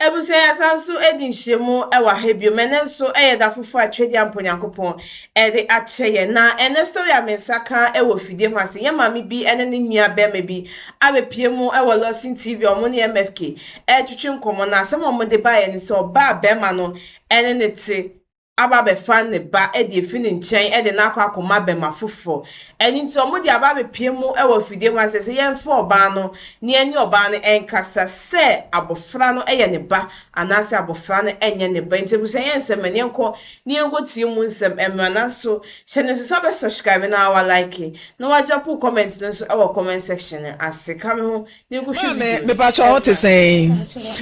Abusua yɛasan nso adi nhyiamu wɔ ha bio. Ɛnnɛ nso yɛ da foforɔ a Twedeampo Nyankopɔn de akyɛ yɛn. Na ɛnnɛ story a me nsa ka wɔ fidie ho ase, yɛn maame bi ne ne nua barima bi abɛpue mu wɔ Lawson TV a wɔn ne MFK retwetwe nkɔmmɔ. Na asɛm a wɔde baeɛ ne sɛ ɔbaa barima no ne ne te aba abɛfa ne ba de afi ne nkyɛn de no akɔ akɔma bɛma foforɔ. Ɛno nti wɔde aba abɛpue mu wɔ afidie ho asɛ sɛ yɛmfa ɔbaa no na yɛne ɔbaa no nkasa sɛ abɔfra no yɛ ne ba anaasɛ abɔfra no nyɛ ne ba. Nti abusua yɛn nsɛm ɛne yɛnkɔ na yɛnkɔ tie mu nsɛm mmra. Nanso hyɛ no nso sɛ wobɛ subscribe na wa like na wa drop wo comment no nso wɔ comment section no ase. Ka me ho. Maame, mepakyɛ wo te sɛn?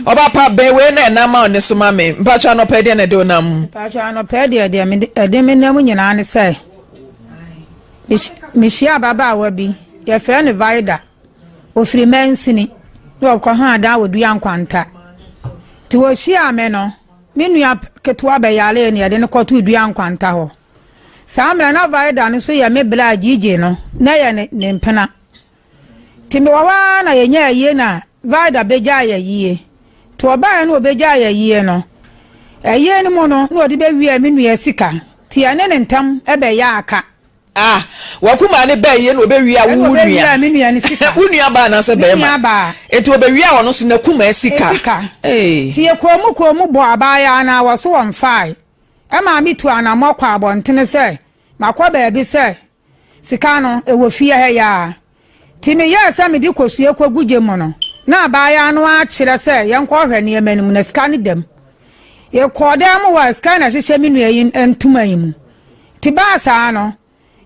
Ɔba pa bɛn wei na ɛnam a ɔne so ma me. Mpakyɛ anɔpa deɛ na ɛde wo nam? Mpakyɛ anɔpa deɛ deɛ ɛde me nam nyinaa ne sɛ mehyia ababaawa bi yɛfrɛ no Vida ofiri mansini na ɔkɔ ha adan wɔ dua nkwanta nti wɔhyiaa me no me nua ketewa bɛyaree na yɛde no kɔtoo dua nkwanta hɔ saa mmerɛ na Vida no nso yɛ me bra gyigye no na yɛ ne mpena. Nti mewɔ hɔ ara na yɛnyaa ayie na Vida bɛgyae ayie. Nti ɔbaeɛ na ɔbɛgyae ayie no, ayie no mu no na ɔde bɛwiaa me nua sika. Nti yɛne ne ntam bɛyɛɛ aka. Ah, w'akumaa no baa ayie na ɔbɛwiaa wo Ɛna wo nua. ɔbɛwiaa me nua no sika. Wo nua baa anaasɛ Me bɛrima? nua baa. Nti ɔbɛwiaa ɔno nso n'akumaa sika. Sika. Ee. Nti yɛkɔɔ mu kɔɔ mu bɔɔ abaayaa no a, wɔso wɔmfaae. Ɛmaa metuu anammɔ kɔɔ abɔntene sɛ makɔ baabi sɛ Sika no, ɛwɔ fie ha yi ara. Nti meyɛɛ sɛ mede kosua kɔgu gya mu no, na abaayaa no ara kyerɛ sɛ yɛnkɔhwɛ nneɛma no mu na sika no da mu. Yɛkɔɔ dan mu hɔ a, sika na ɛhyehyɛ me nua yi ntoma yi mu. Nti baa saa no,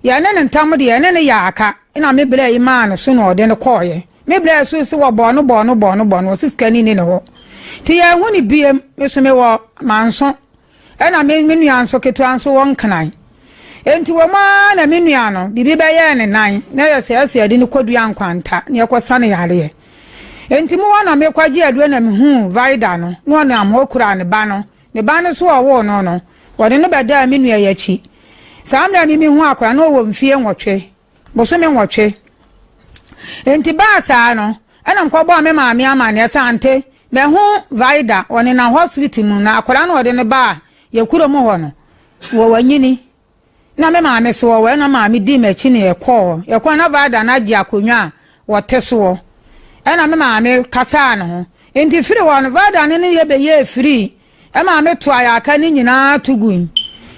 yɛne no ntam deɛ, yɛne no yɛɛ aka, ɛna me bra yi maa no so na ɔde no kɔeɛ. Me bra yi so se wɔbɔɔ no bɔɔ no bɔɔ no bɔɔ no, ɔse sika no nni ne hɔ. Nti yɛanhu no biem, me so mewɔ manso. Ɛna me me nua nso ketewa nso wɔ Nkran. Enti wɔ mu ara na me nua no, biribi bɛyɛɛ ne nan, na ɛyɛ sɛ ɛsɛ yɛde no kɔdua Nkwanta na yɛkɔsa no yareɛ. Enti mu hɔ na mekɔgye aduro na mehuu Vida no, na ɔnam hɔ kura ne ba no. Ne ba no nso a ɔwoo no no, wɔde no bɛdaa me nua yi akyi. Saa mmerɛ a me mehuu akwadaa no, na ɔwɔ mfeɛ nwɔtwe. Bosome nwɔtwe. Enti baa saa no, ɛna mekɔbɔɔ me maame amanneɛ sɛ, Ante, mahu Vida, ɔnenam hospital mu, na akwadaa no a ɔde no baa yɛn kurom hɔ no, wɔ wanyini. Na me maame so ɔwɔ, ɛna maame dii m'akyi na yɛkɔɔ hɔ. Yɛkɔɔ na Vida no agye akonnwa a wɔte soɔ. Ɛna me maame kasaa ne ho. Enti firi hɔ no, Vida no ne yɛ bɛyɛɛ firii. Ɛmaa me toa yɛ aka no nyinaa to gui.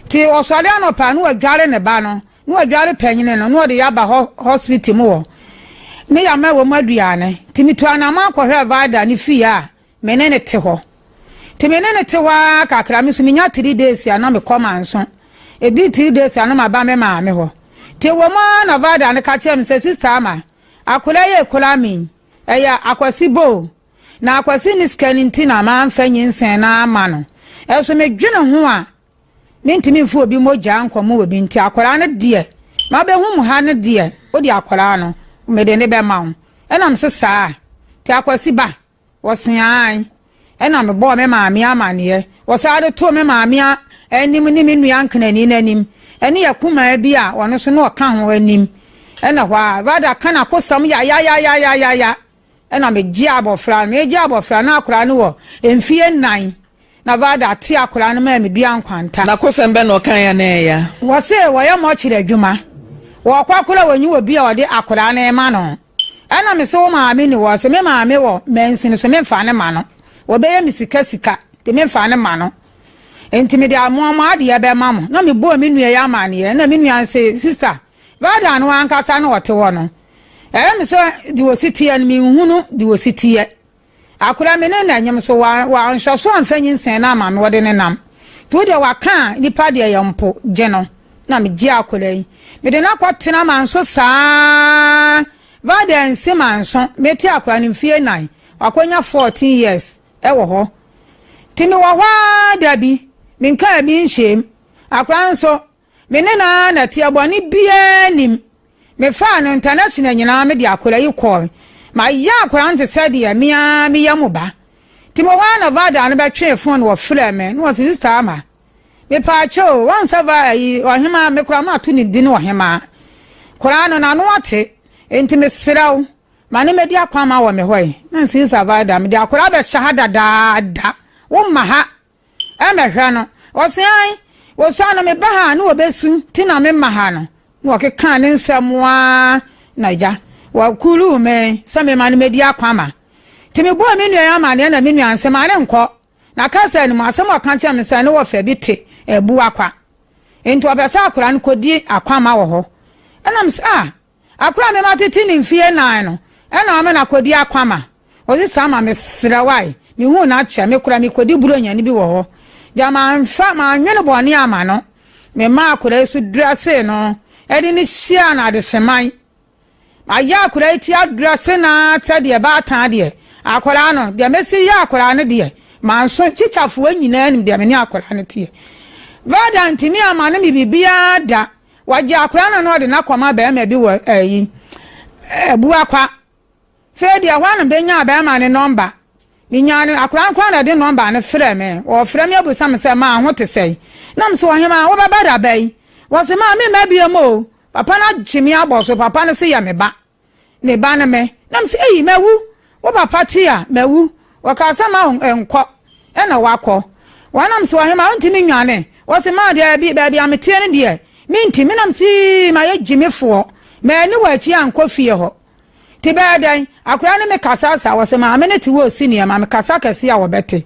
Nti ɔsɔre anɔpa na wadware ne ba no, Na wadware panyini no na ɔde yɛ aba hɔ hospital mu hɔ ne yama wɔn aduane nti metu anamɔn kɔhwɛɛ Vida ne fie a me ne no te hɔ nti me ne no te hɔ ara kakra me nso menya 3 days a na mekɔ manso ɛdii 3 days a na maba me maame hɔ nti ɛwɔ mu ara na Vida no ka kyerɛ me sɛ sister ama akwadaa yi ekura me yi ɛyɛ akwasi bo na akwasi ne sika no nti na mamfa nyinsɛn no ama no ɛso medwene ho a Mentumi mfa obi mogya nkɔma obi nti akwadaa no deɛ mabɛhu mo ha no deɛ wode akwadaa no mede ne bɛma wo ɛna mese saa nti akwasi ba wɔse ae ɛna mebɔɔ me maame amaneɛ wɔsaa de too me maame anim ne me nua nkenani no anim ɛne yɛ kumaa bi a ɔno so na ɔka ho anim ɛna hɔ a vada ka n'akosɛm yayayayayaya Ɛna megyee abɔfra no. Megye abɔfra no, na akwadaa no wɔ mfeɛ nnan. Na Valda tee akwadaa no maa me dua nkwanta. N'akosɛm bɛn na ɔkaeɛ a na ɛyɛ ya? Wɔse wɔyɛ mɔkyere adwuma. Wɔkɔ koraa wɔnyi obi a ɔde akwadaa no rema no. Ɛna mese wo maame ni hɔ? Ɔse me maame wɔ mansini so memfa no ma no. Wɔbɛyɛ me sika sika nti memfa no ma no. Nti mede amoamoa adeɛ bɛma mo. Na mebɔɔ me nua yi amaneɛ. Ɛna me nua no se sister, Valda no ankasa na ɔte hɔ no. Ɛyɛ me sɛ deɛ ɔsi teɛ no, menhunu deɛ ɔsi teɛ. Akora me ne na nyem so, wanhwɛ so amfa nyinsɛn no ama me, ɔde ne nam. Nti wo deɛ waka a, nipa deɛ yɛ mpo, gye no. Na megye akora yi. Mede no akɔtena manso saa. Vade ansi manso. Mete akora no mfie nan. Wakɔnya 14 years wɔ hɔ. Nti mewɔ hɔ ara da bi, menkaa bi nhyɛm. Akora nso, Me ne no ara na ɛteɛ, bɔne biara nnim. Mefaa no international nyinaa mede akwadaa yi kɔɔe. Mayɛ akwadaa no te sɛ deɛ me ara meyɛ mo ba. Nti mewɔ hɔ ara na Vada no bɛtwee phone na ɔfrɛɛ me na ɔse Sister Ama, mepaakyɛ o, wahu sɛ va ayi ɔhemaa, me koraa mato ne din ɔhemaa. Koraa no n'ano ate, nti mesrɛ wo, ma no mmɛdi akwamma wɔ me hɔ yi. Na Sister Vada, mede akwadaa bɛhyɛ ha dadaada. Womma ha mmɛhwɛ no. Ɔse ae, wɔsua no meba ha a ne wɔbɛsu nti na memma ha no. Na ɔkekaa ne nsɛm ara na agya wɔkuruu me sɛ memma no mɛdi akwama. Nti mebɔɔ me nua yi amaneɛ na me nua nse ma ne nkɔ. Na kasa no mu asɛm a ɔka kyerɛɛ me sɛ ne wɔfa bi te Abuakwa. Nti ɔpɛ sɛ akwadaa no kɔdi akwama wɔ hɔ. Ɛna mese ah, Akora a me matete no mfie nan no ɛna ɔma no akɔdi akwama. Ɔse saa ma mesrɛ wo ae, mehuu no akyɛ, me koraa mekɔdi buronya no bi wɔ hɔ. Gya manfa, mannwene bɔne amma no. Memaa akora yi so drɛsee no de no hyiaa no adehyeman. Mayɛ akora yi ti adrɛse no ara sɛ deɛ baatan deɛ. Akwadaa no, deɛ mɛsi yɛ akwadaa no deɛ, manso. Tikyafoɔ nyinaa nim deɛ me ne akwadaa no teɛ. Vada ntumi amma no me biribiara da. Wɔgye akwadaa no na ɔde no akɔma barima bi wɔ ɛyi Abuakwa. Fei deɛ ɛhɔ na benyaa barima no nɔmba. Menyaa no akwadaa no koraa na ɛde nɔmba no frɛ me. Ɔfrɛ me abusa me sɛ maa ho te sɛn. Na me sɛ ɔhemaa wobɛba da bɛn? Wɔse maa memma biom o. Papa no agye me abɔ so. Papa no se yɛ me ba. Ne ba ne me. Na mese, Ei, mawu! Wo papa te a, mawu. Wɔkaa sɛ mma nkɔ, ɛna wakɔ. Wɔn na mese, Ɔhemaa, wontumi nnwane? Wɔse, Maa, daabi, baabi a meteɛ no deɛ, mentumi. Na mese, Ii, mayɛ gyimifoɔ. Manni w'akyi ankɔ fie hɔ. Nti bɛyɛ dɛn? Akwadaa ne me kasa saa. Wɔse, Maame no te hɔ resi nneɛma. Mekasa kɛse a wɔbɛte.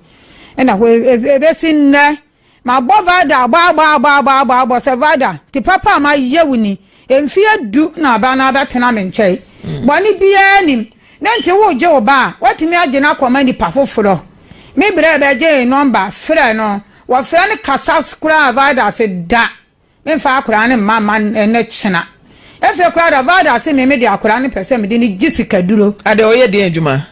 Ɛna hɔ ɛbɛsi nnɛ. Mabɔ Vida abɔ abɔ abɔ abɔ abɔ abɔ sɛ Vida, ti papa a mayɛ wo ni, mfeɛ du na aba no abɛtena me nkyɛn. Bɔne biara nnim. Ne nti woregye wo ba a, woatumi agye no akɔma nipa foforɔ. Me berɛ bɛgyee nɔmba frɛ no, wɔfrɛ no kasa koraa a Vida se da. Memfa akwadaa no mma mma ɛnnɛ kyena. Afei koraa da Valda se me mede akwadaa no pɛ sɛ mede no gye sikaduro. Adɛn, ɔyɛ deɛn adwuma?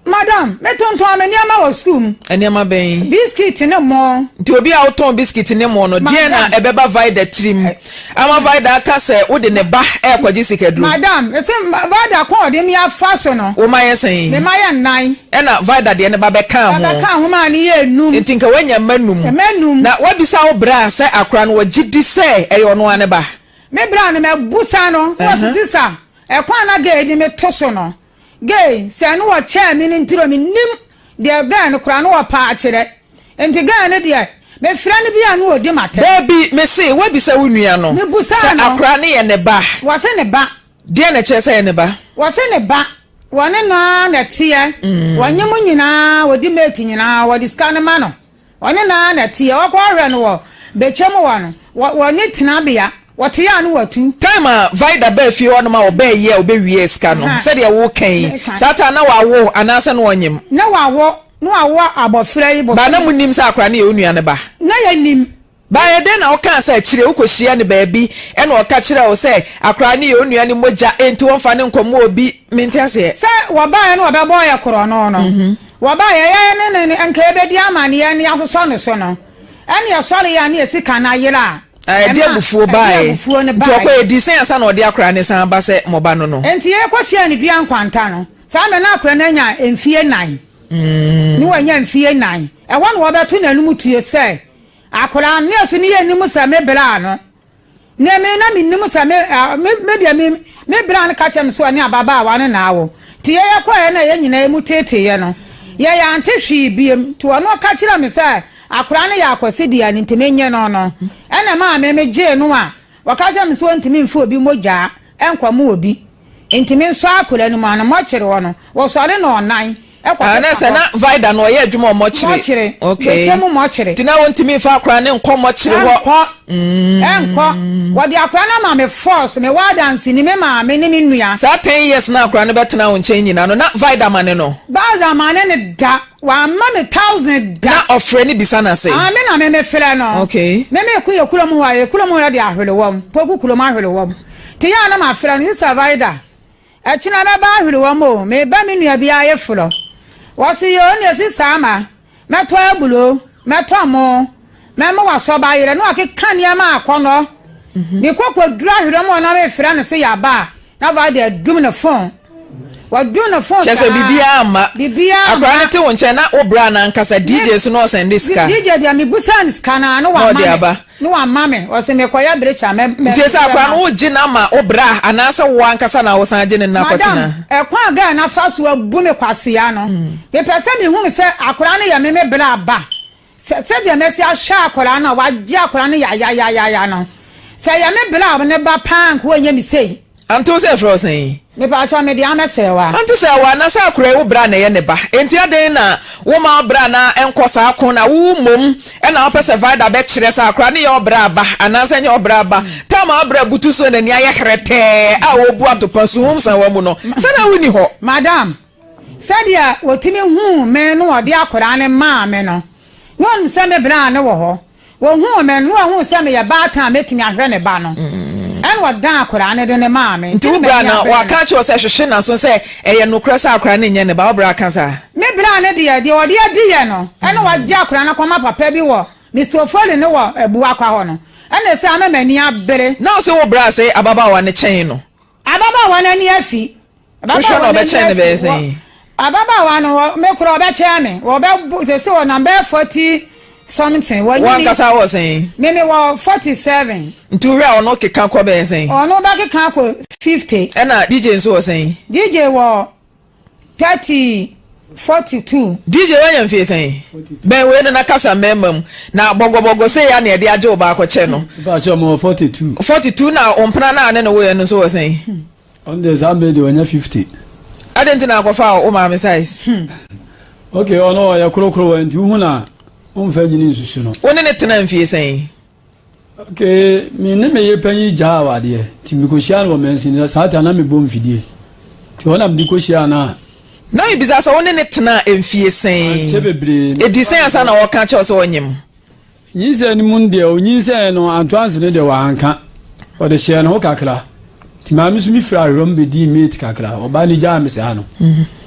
Madam, metontɔn me nneɛma wɔ sukuu mu. Nneɛma bɛn? Biskit ne mo. Nti obi a wotɔn biskit ne mo no, deɛn na ɛbɛba Vida tirim ama Vida aka sɛ wode ne ba rekɔgye sikaduro? Madam, mese Vida ko a ɔde me afa so no. Wo mma yɛ sɛn? Me mma yɛ nnan. Ɛna Vida deɛ ne ba bɛkaa ho. Bɛkaa ho maa no yɛɛ num. Nti nka woanya mma num. Mma num. Na woabisa wo bra sɛ akora no wɔgye di sɛ ɛyɛ ɔno ara ne ba? Me bra no mabusa no na ɔse sista ɛkwan na gay de me to so no gay sɛ no wɔkyɛɛ me no ntiro me nim deɛ gay no koraa no wɔpa akyerɛ nti gay no deɛ me frɛ no bi a no ɔdi matɛm. Dabi mese woabisa wo nua no sɛ akora no yɛ ne ba? Wɔse ne ba. Deɛn na ɛkyerɛ sɛ ɛyɛ ne ba? Wɔse ne ba. Wɔne no ara na ɛteɛ. Wɔnye mo nyinaa, wɔdi mate nyinaa, wɔde sika no ma no. Ɔne no ara na ɛteɛ. Wɔkɔ hwɛ no wɔ betwam hɔ no, wɔ wɔne tenabea. Wɔte a no wɔatu. Time a Vida baa fie hɔ nom a ɔbaa yie a ɔbɛwiee sika no, sɛdeɛ woka yi, saa time no na wawo anaasɛ na ɔnyem? Na wawo, na wawo abɔfra yi bosome. But na monim sɛ akwadaa no yɛ wo nua no ba? Na yɛnim. Baeɛ dɛn na wokaa sɛ akyire wokɔhyia no baabi ɛna ɔka kyerɛɛ wo sɛ akoraa no yɛ onua no mogya enti wɔmfa no nkɔma obi mente aseɛ. Sɛ wɔbaeɛ na wɔbɛbɔɔ yɛ korɔno no, wɔbaeɛ yɛn ne no nka yɛbɛdi amaneɛ na yɛasosɔ no so no, ɛna yɛsɔreeɛ a na yɛn sika no ayera a, ɛde abufuo baeɛ. Nti ɔkɔeɛ dii sɛn ansa na ɔde akoraa no san aba sɛ mo ba no no? Enti yɛkɔhyiaa no dua nkwanta no, saa mmerɛ no na akoraa no anya mfeɛ nnan. Na wanya mfeɛ nnan. Ɛhɔ na wɔbɛto n'anom tuo sɛ Akwadaa no, ne so ne yɛnnim sɛ me bra no, ne me na mennim sɛ me, me, me deɛ me, me bra no ka kyerɛ me sɛ ɔne ababaawa no na awo. Nti yɛyɛ kɔɛ na yɛn nyinaa mu teeteeɛ no, yɛyɛ ante hwee biem. Nti ɔno ɔka kyerɛ me sɛ akwadaa no yɛ akwasi deɛ no nti menye no no, ɛna maa me megyee no a wɔka kyerɛ me sɛ ɔntumi mfa obi mogyaa nkɔma obi. Nti mensɔ akwadaa no mu ano, mɔkyere hɔ no, wɔsɔre na ɔnan. Ah, na sɛ na Vida no ɔyɛ adwuma wɔ mɔkyere. Mɔkyere. Okay. Bɛkyɛ mu mɔkyere. Nti na wɔntumi nfa akora ne nkɔ mɔkyere hɔ. Ɛnkɔ. Ɛnkɔ. Wɔde akora no ama me force, me wɔ adanseni, me maame ne me nua. Saa ten years na akora no bɛtena wo nkyɛn nyinaa no, na Vida ma ne no? Vida ma ne no da. Wamma me thousand da. Na ɔfrɛ no bisa no ase? Ah, me na me me frɛ no. Okay. Me me kɔ yɛ kurom hɔ a, yɛ kurom hɔ yɛ de ahwerewam, Poku kurom ahwerewam. Nti yɛ a na ma frɛ no, Sister Vida. Ɛkyena mɛba ahwerewa mu o, meba me nua bi ayeforɔ. Wɔse yoo neɛ sista ama, mɛtɔ aburo, mɛtɔ mo, mɛma wasɔ bayerɛ na wakeka nneɛma akɔnɔ. Mekɔ kɔduru ahwerewa mu hɔ na mefrɛ no se yaba a, na Vida adum ne phone. Waduru ne phone Kyerɛ saa. sɛ biribiara amma. Biribiara amma. Akwadaa no te wo nkyɛn na wo bra no ankasa DJ so na ɔsɛnde sika. DJ deɛ mebusaa no sika no a na Na wama ɔde me. aba. Na wama me. Ɔse mekɔyɛ brekye a mɛ mɛ Nti sɛ akwadaa no mɛma. wogye no ama wo bra anaasɛ wo ankasa na wosan gye no no akɔtena? Madam, ɛkwan a girl no afa so abu me kwasea no, mepɛ sɛ mehunu sɛ akwadaa no yɛ me me bra ba. Sɛ sɛdeɛ masi ahwɛ akwadaa no a wagye akwadaa no yayayayaya no, sɛ ɛyɛ me bra a ne ba paa anka ɔnyɛ me sei. Ante wo sɛ yɛfrɛ wo sɛn? Mepaakyɛw me deɛ amɛsɛɛwa. Ante sɛ wa na sɛ akora yi wo bra na ɛyɛ ne ba enti adɛn na wo ma wo bra na ɛnkɔ saa ko na wo mmom ɛna wopɛ sɛ Vida bɛkyerɛ sɛ akora no yɛ ɔbra ba anaasɛ ɛnyɛ ɔbra ba tam a ɔbra butu so na n'ani ayɛ herɛtɛɛ a ɔbu atopa suhum san wa mu no sɛ na wonni hɔ. Madam, Sɛdeɛ wɔtumi huu me na wɔde akwadaa no maa me no, na wɔnim sɛ me bra no wɔ hɔ. Wɔhuu me no, na wɔhuu sɛ meyɛ baatan a mɛtumi ahwɛ ne ba no. Ɛna wɔdan akwadaa no de no maa me. Nti wo bra no, wɔaka akyerɛ wo sɛ hwehwe n'aso sɛ ɛyɛ nokorɛ sɛ akwadaa no nyɛ ne ba? Wo bra ka saa? Me bra no deɛ, deɛ ɔde adiiɛ no, ɛna wɔagye akwadaa no akɔma papa bi wɔ Mister Ofori no wɔ Abuakwa hɔ no. Ɛna ɛsɛ ama m'ani abere. Na ɔse wo bra se ababaawa no kyɛn no? Ababaawa no ani afi. Wohwɛ no ɔbɛkyɛn no bɛyɛ sɛn? Ababaawa no me kora ɔbɛkyɛn me. Ɔbɛ sɛ sɛ ɔnam bɛyɛ 40 something. Wɔnyini. Wankasa wɔ sɛn? Me me wɔ 47. Nti wohwɛ a ɔno keka kɔ bɛyɛ sɛn? Ɔno bɛkeka akɔ 50. Ɛna DJ nso wɔ sɛn? DJ wɔ 30 42. DJ wanya mfie sɛn? Bɛn wei no na kasa mmarima mu. Na bɔgɔbɔgɔ sei a na yɛde agye wo baako kyɛ no. Mpakyɛ mewɔ 42. 42 na wo mpena no a ne ne woeɛ no nso wɔ sɛn? Ɔno deɛ saa mmerɛ deɛ wanya 50. Adɛn nti na akɔfaa wo maame size? Ok ɔno ɔyɛ korokorowa nti wohu no a womfa nyini nsusu no. Wo ne no tenaa mfie sɛn? Ok me ne me yere panyin gyaa awadeɛ nti mekɔhyia no wɔ mansin saa ta na mebɔ mfidie nti hɔ na mede kɔhyia no a. Na mebisa sɛ wo ne no tenaa mfie sɛn? Ankyɛ bebree. Ɛdi sɛn ansa na ɔreka kyerɛ wo sɛ ɔnyem? Nyinsɛn no mu no deɛ ɔnyinsɛn no Antoine no deɛ wanka ɔde hyɛɛ ne ho kakra nti maame nso mefiri awerɛm bɛdii mate kakra ɔbaa no gyaa me saa no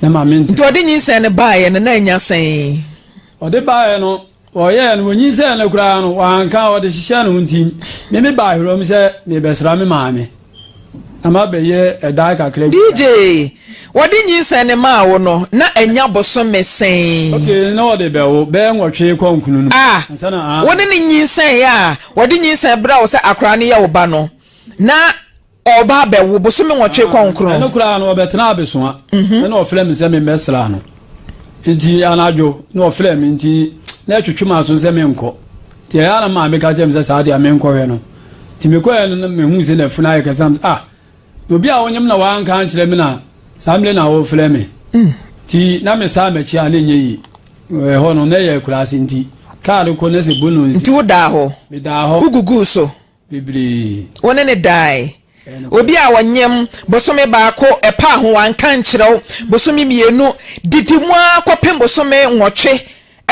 na maame nte. Nti ɔde nyinsɛn no baeɛ no na anya sɛn? Ɔde baeɛ no ɔyɛɛ no ɔnyinsɛn no koraa no wanka ɔde hyehyɛɛ ne ho nti me mebaa awerɛm sɛ mebɛsra me maame. Na mabɛyɛ ɛdan kakra bi. DJ, Wɔde nyinsɛn no maa wo no, na anya bosome sɛn? Okay, na wɔde bɛwo bɛyɛ nwɔtwe kɔ nkron no mu. Ah, Ansa na ah. wo ne no nyinsɛn a, wɔde nyinsɛn brɛ wo sɛ akwadaa no yɛ wo ba no, na ɔreba abɛwo bosome nwɔtwe kɔ nkron. Ɛno koraa no, ɔbɛtenaa Abesoa, ɛna ɔfrɛɛ me sɛ memmɛsra no. Nti anadwo na ɔfrɛɛ me nti na ɛtwetwe m'aso sɛ menkɔ. Nti ɛyɛ a na maame ka kyerɛ me sɛ saa deɛ menkɔhwɛ no. Nti mekɔɛ no na mehu sɛ n'afunu ayɛ kɛse na mesɛ ah na obi a wonyem na wanka ankyerɛ me na saa mmerɛ na wofrɛ me. Nti na mesaa m'akyi a na ɛnyɛ yie. Ɛhɔ no na ɛyɛ akuraase nti kaa no kɔ na sɛ bu no nsi. Nti wodaa hɔ? Medaa hɔ. Woguguu so? Bebree. Wo ne no dae. Obi a ɔnyem bosome baako, ɛpaa ho, wanka ankyerɛ wo, bosome mmienu, didi mu ara kɔpem bosome nwɔtwe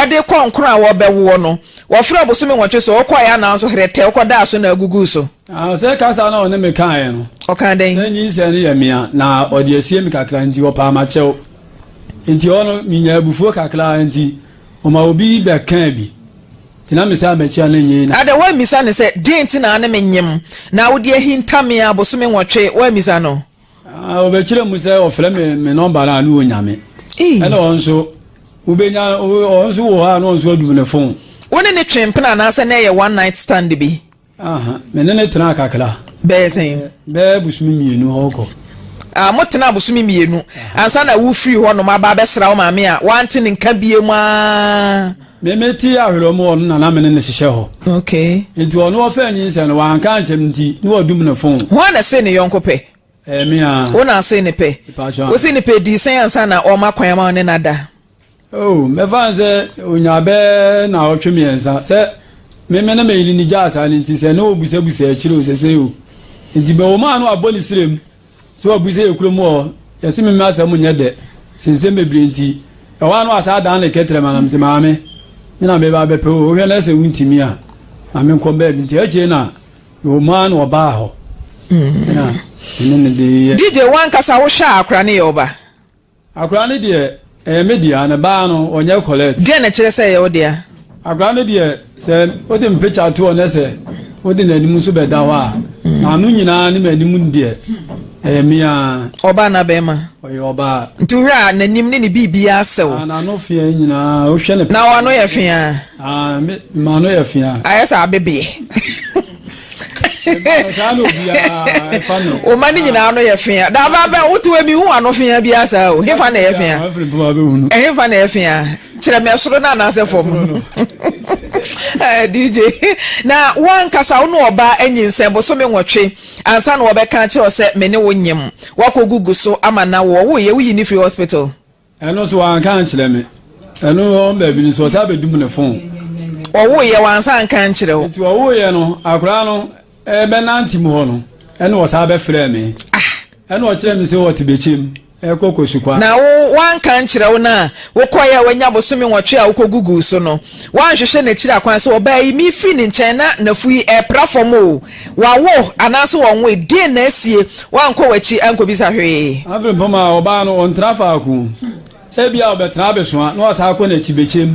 de rekɔ nkron a wɔrebɛwoɔ no, wɔfrɛ wo bosome nwɔtwe so, wokɔeɛ anaa nso herɛtɛɛ, wokɔdaa so na aguguu so. Ah, sɛ kasa na ɔne me kaeɛ no. Ɔkaa dɛn? Sɛ nyinsɛn no yɛ mea na ɔde asie me kakra nti ɔpaa m'akyɛw. Nti hɔ no menyaa abufuo kakra nti ɔma obi bɛkaa bi. Nti na mesan m'akyi a na ɛnyɛ yie na. Adɛn, woammisa no sɛ, Deɛn nti na wo ne me nyem, na wode ahinta me ara bosome nwɔtwe? Woammisa no? Ah, ɔbɛkyerɛ mu sɛ ɔfrɛ me me nɔmba no a na ɔnya me. Ɛna ɔno nso, wobɛnya, ɔno nso wɔ hɔ a na ɔno nso adum ne fon. Wo ne no twee mpena anaasɛ na ɛyɛ one night stand bi? Aha, me ne no tenaa kakra. Bɛyɛ sɛn? Bɛyɛ bosome mmienu hɔ kɔ. Ah, mo tenaa bosome mmienu ansa na wofiri hɔnom aba abɛsra wo maame a wante ne nka bio mu aa. Me me te ahwerɛ mu ɔno na na me ne no hyehyɛ hɔ. Okay. Nti ɔno ɔfaa nyinsɛn no wanka ankyerɛ me nti na wadum ne phone. Hwan na ɛsee ne yɔnko pɛ? Ɛyɛ me aa. Wo na asee ne pɛ? Mepatwa. Wose ne pɛ dii sɛn ansa na ɔrema kwan ama wo ne no ada? Oh, mɛfa no sɛ onya bɛyɛ naawɔtwe mmiɛnsa. Sɛ me me ne me yere no gyaa saa no nti, sɛ na ɔbusabusa akyire o, sɛ sei o. Nti mewɔ mu a na wabɔ ne srem sɛ wabu sɛ yɛ kurom hɔ, yɛse me me asɛm nyɛ dɛ, sɛ nsɛm bebree nti. Ɛhɔ a na wasan adan ne kɛtrɛma na mese maame, me na meba abɛpɛ o, wohwɛ na sɛ wontumi a, ma menkɔ baabi. Nti akyire na mewɔ mu a na ɔbaa hɔ. Ɛna me ne no de yɛ. DJ, w'ankasa wohwɛ a akora no yɛ wo ba? Akwadaa no deɛ, ɛyɛ me dea, ne baa no, ɔnyɛ collect. Deɛn na ɛkyerɛ sɛ ɛyɛ wo dea? Akwadaa no deɛ, sɛ wode me picture to hɔ na sɛ wode n'anim nso bɛda hɔ a, n'ano nyinaa ne m'anim deɛ. Ɛyɛ me ara. Ɔbaa anaa bɛrima? Ɔyɛ ɔbaa. Nti wohwɛ a n'anim ne ne biribiara sɛ wo? Ah, n'ano fea nyinaa, wohwɛ ne. Na w'ano yɛ fea? Ah, me m'ano yɛ fea. Ayɛ sɛ abebeɛ. Saa na obiara ɛfa no. Wo ma ne nyinaa ano yɛ fea. Da aba bɛ wote wɔ mi hu ano fea bi asa o. Hefa na ɛyɛ fea? Ɛhefa na ɛyɛ fea? Kyerɛ me ɛsoro no anaasɛ fam no. Eh, DJ. Na wankasa wo ne ɔbaa anyinsɛn bosome nwɔtwe ansa na wɔbɛka akyerɛ wo sɛ me ne wo nyem. Wakɔgugu so ama na wo ɔwoeɛ woyi ne firi hospital. Ɛno nso wanka ankyerɛ me. Ɛno wɔn baabi no nso ɔsan bɛdum ne fon. Ɔwoeɛ wansan anka ankyerɛ wo? Nti ɔwoeɛ no akwadaa no ɛbɛnante mu hɔ no ɛna ɔsan bɛfrɛɛ me. Ah! Ɛna ɔkyerɛ me sɛ ɔte bɛkyɛm ɛkɔ Kosukwa. Na wo wanka ankyerɛ wo no a wokɔeɛ a wanya bosome nwɔtwe a wokɔguguu so no woanhwehwɛ n'akyiri akwan sɛ ɔbaa yi mefiri ne nkyɛn na n'afu yi ɛrepra fam o Wawo anaase wɔnwoe? Deɛn na asie? Woankɔ w'akyi ankɔbisa hwee? Afei mpo ma ɔbaa no ɔntra faako. Ebia ɔbɛtra abesoa na wasan akɔ n'akyi bɛkyɛm.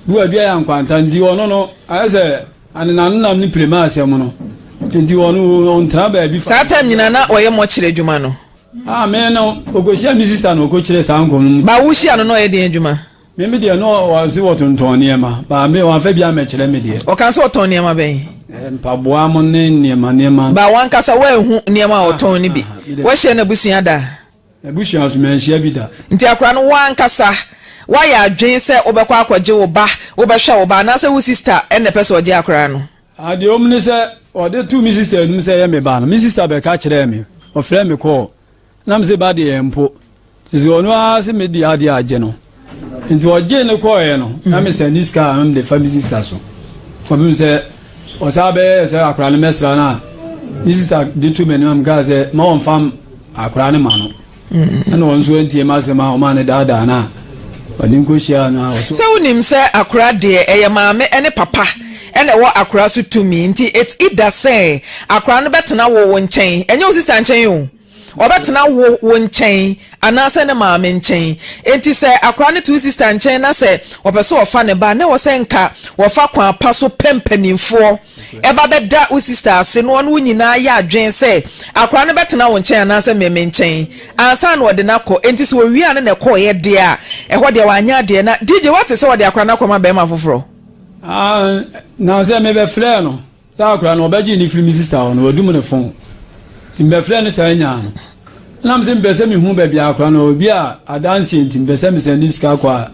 Bi wɔ adua yɛ ankwanta nti ɔno no ayɛ sɛ anenanenam ne pirema asɛm no nti ɔno ɔntra baabi faako. Saa time nyinaa na ɔyɛ mɔkyerɛ adwuma no? Ah me no ɔkɔhyia me sister na ɔkɔkyerɛ saa nkɔm no mu. Ba wohyia no na ɔyɛ deɛn adwuma? Me me deɛ no ɔse wɔtontɔn nneɛma ba me wamfa bi amɛkyerɛ me deɛ. Ɔka sɛ ɔtɔn nneɛma bɛn? Mpaboa mo ne nneɛma nneɛma. Ba wankasa woanhu nneɛma a ɔtɔn no bi? Woahyia n'abusua da? N'abusua nso manhyia bi da. Nti akora no woankasa woayɛ adwene sɛ wobɛkɔ akɔgye wo ba, wobɛhwɛ wo ba anaasɛ wo sista na ɛpɛ sɛ ɔgye akora no? Ah deɛ ɛwɔ mu ne sɛ ɔde too me sista anim sɛ ɛyɛ me ba no, me sista bɛka kyerɛɛ me, ɔfrɛɛ me kɔɔ. Na mese ba deɛ mpo sɛ ɔno ara se me deɛ adeɛ agye no nti ɔgyee no kɔɔeɛ no na mm. mesɛ ne sika a mede fa me sista so kɔpem sɛ ɔsaa bɛyɛ sɛ akora no mɛsra no a me sista de to m'anim a mekaa sɛ ma ɔmfa akora no ma no mm. ɛna ɔno nso antie m'asɛm a ɔma no daadaa no a ɔde nkɔhyia no a ɔso sɛ wonim sɛ akora deɛ ɛyɛ maame ne papa ɛna ɛwɔ akora so tumi nti it's either sɛ akora no bɛtena wo wo nkyɛn ɛnyɛ wo sista nkyɛn o Ɔbɛtena wo wo nkyɛn anaasɛ ne maame nkyɛn. Enti sɛ akwadaa no te wo sista nkyɛn na sɛ ɔpɛ sɛ ɔfa ne ba a, na ɛwɔ sɛ nka wɔfa kwan pa so pɛ mpanimfoɔ ba bɛda wo sista ase na wɔne wo nyinaa yɛ adwene sɛ akwadaa no bɛtena wo nkyɛn anaasɛ me me nkyɛn ansa na wɔde no akɔ. Enti sɛ wɔwie a ne na ɛkɔeɛ deɛ a, ɛhɔ deɛ wanyɛ adeɛ. Na DJ, woate sɛ wɔde akwadaa no akɔma barima foforɔ? Ah, na sɛ mebɛfrɛɛ no. Saa akora no ɔbɛgyee no firi me sista hɔ no wadum ne fon nti mebɛfrɛɛ no saa nyaa no ɛna mese mepɛ sɛ mehu baabi a akora no obi a adanseɛ nti mepɛ sɛ mesɛn ne sika kɔ a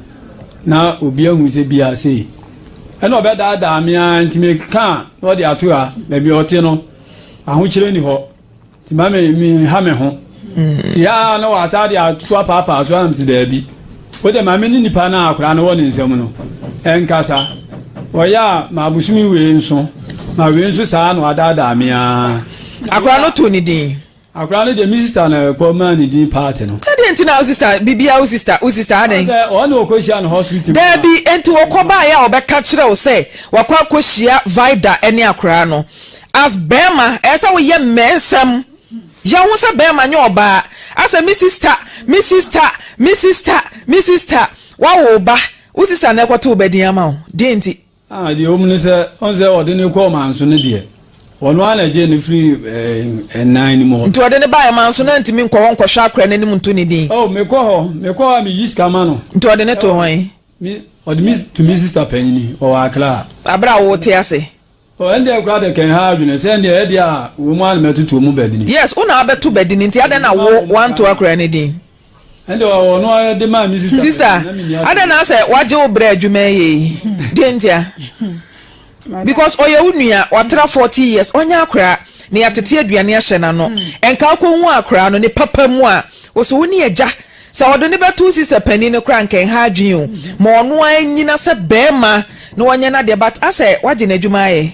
na obi ahu sɛ bi a sei ɛna ɔbɛdaadaa me ara nti meka na ɔde ato ha baabi a ɔte no ahokyerɛ ni hɔ Nti ma me me ha me ho. Nti aa na wasa de ato apaapaa so anam si daabi. Wo de ma me ne nipa no a akwadaa no wɔ ne nsam no ɛnkasa. Ɔyɛ a ma abosome wei nso ma wei nso saa na wadaadaa me aa. Akwadaa no too ne din. Akwadaa no deɛ me sista na ɛkɔ maa ne din paati no. Ɛdeɛ nti na wo sista biribiara wo sista wo sista adɛn. Sɛ ɔne ɔkɔ hyia no hospital. Daabi nti ɔkɔ baeɛ a ɔbɛka kyerɛ wo sɛ wakɔ akɔ hyia Vida ne akwadaa no. As bɛɛma ɛyɛ sɛ woyɛ mmɛnsɛm yɛ wo ho sɛ bɛɛma nyɛ ɔbaa asɛ me sister me sister me sister me sister wawo wo ba wo sister na ɛkɔto wo ba din ama wo deɛ nti. Ah deɛ ɛwɔ mu ne sɛ ɔn sɛ ɔde no kɔɔ manso no deɛ ɔno ara na ɛgyee no firi ɛnan no mu hɔ. Nti ɔde no baeɛ manso no antumi nkɔ hɔ nkɔhwɛ akora no anim nto ne din. Oh mekɔ hɔ mekɔ hɔ a meyi sika ma no. Nti ɔde no too hwan? Me ɔde me to me sister panyini ɔwɔ Accra. Aberɛ a wote ase. Oh ɛndeɛ koraa de kɛn ha adwene sɛ ɛndeɛ ɛdeɛ a wɔ mu a na mɛtoto ɔmu badini. Yes wo na abɛto badini nti adɛn na wo wanto akora no din. Ɛndeɛ ɔno ara de maa me sister. Sister adɛn na asɛ wagye wo brɛ adwuma yɛ yi deɛ ntia because ɔyɛ wo nua watra 40 years ɔnyɛ akora na yɛatete aduane ahyɛ n'ano ɛnka wokɔ hu akora no ne papa mu a wo so wo ne agya Sɛ ɔde no bɛto wo sister panin no koraa anka ɛnha adwene o, ma ɔno ara nyina sɛ barima na ɔnyɛ n'adeɛ but asɛ wagye n'adwuma ayɛ.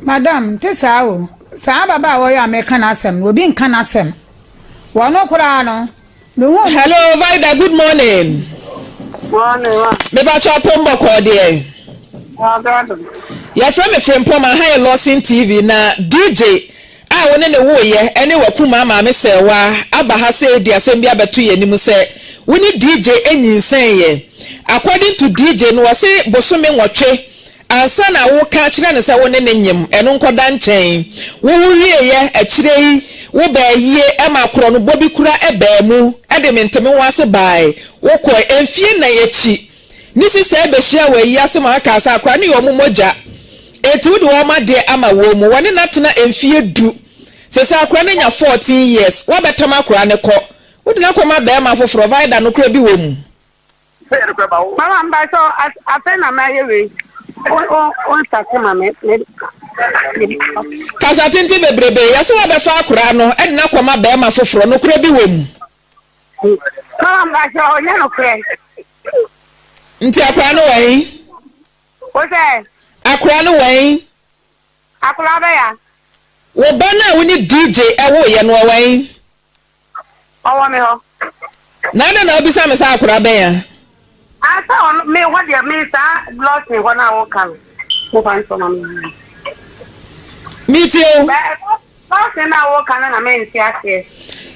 Madam, nte saa o. Saa ababaawa yi a meka n'asɛm no, obi nka n'asɛm. Wɔno koraa no, mehuu no. Hello Vida good morning. Morning ma. Mepakyɛ apom bɔkɔɔ deɛ. Adado. Yɛfrɛ me Frimpong aha yɛ Lawson TV na DJ a wo ne no woeɛ ne w'akumaa maame Sɛɛwaa aba ha sɛ redi asɛm bi abɛto yɛn anim sɛ wo ne DJ nyinsɛneeɛ. According to DJ no ɔse bosome nwɔtwe ansa na woka akyerɛ no sɛ wo ne no nyem, ɛno nkɔda nkyɛn. Wowo wieeɛ akyire yi Wo baa yie ma korɔnobɔ bi kura baa mu de mente-me-ho-ase baae. Wo kɔe. Mfie nnan akyi, ne sista yi bɛhyiaa wɔ ayi ase ma ɔkaa sɛ akwadaa no yɛ wɔn mogya, enti wode wɔn adeɛ ama wɔn mu. Wɔne no atena mfie du. Seesei akwadaa no anya 14 years. Woabɛtam akwadaa no kɔ. Wode no akɔma barima foforɔ. Vida, nokorɛ bi wɔ mu? Mama mpatsɔ afei na mayɛ wei wo wo nsase ma me me. Kasa tenten bebrebe yɛse wabɛfa akoraa no de no akɔma bɛɛma foforɔ nokorɛ bi wɔ mu. Mama mpatsɔ ɔnyɛ nokorɛ. Nti akoraa no wɔ he? Wo sɛ? Akoraa no wɔ he? Akoraa bɛya. Wo ba no a wo ne DJ ɛwoeɛ no ɔwɔ he? Ɔwɔ me hɔ. Na adɛn na wobisa me sɛ akora bɛn a? Ah, sɛ ɔno, me hɔ deɛ, me saa Lawson hɔ no a woka no, mofa nsɔ ma me. Metie o. Lawson no a woka no na mente aseɛ.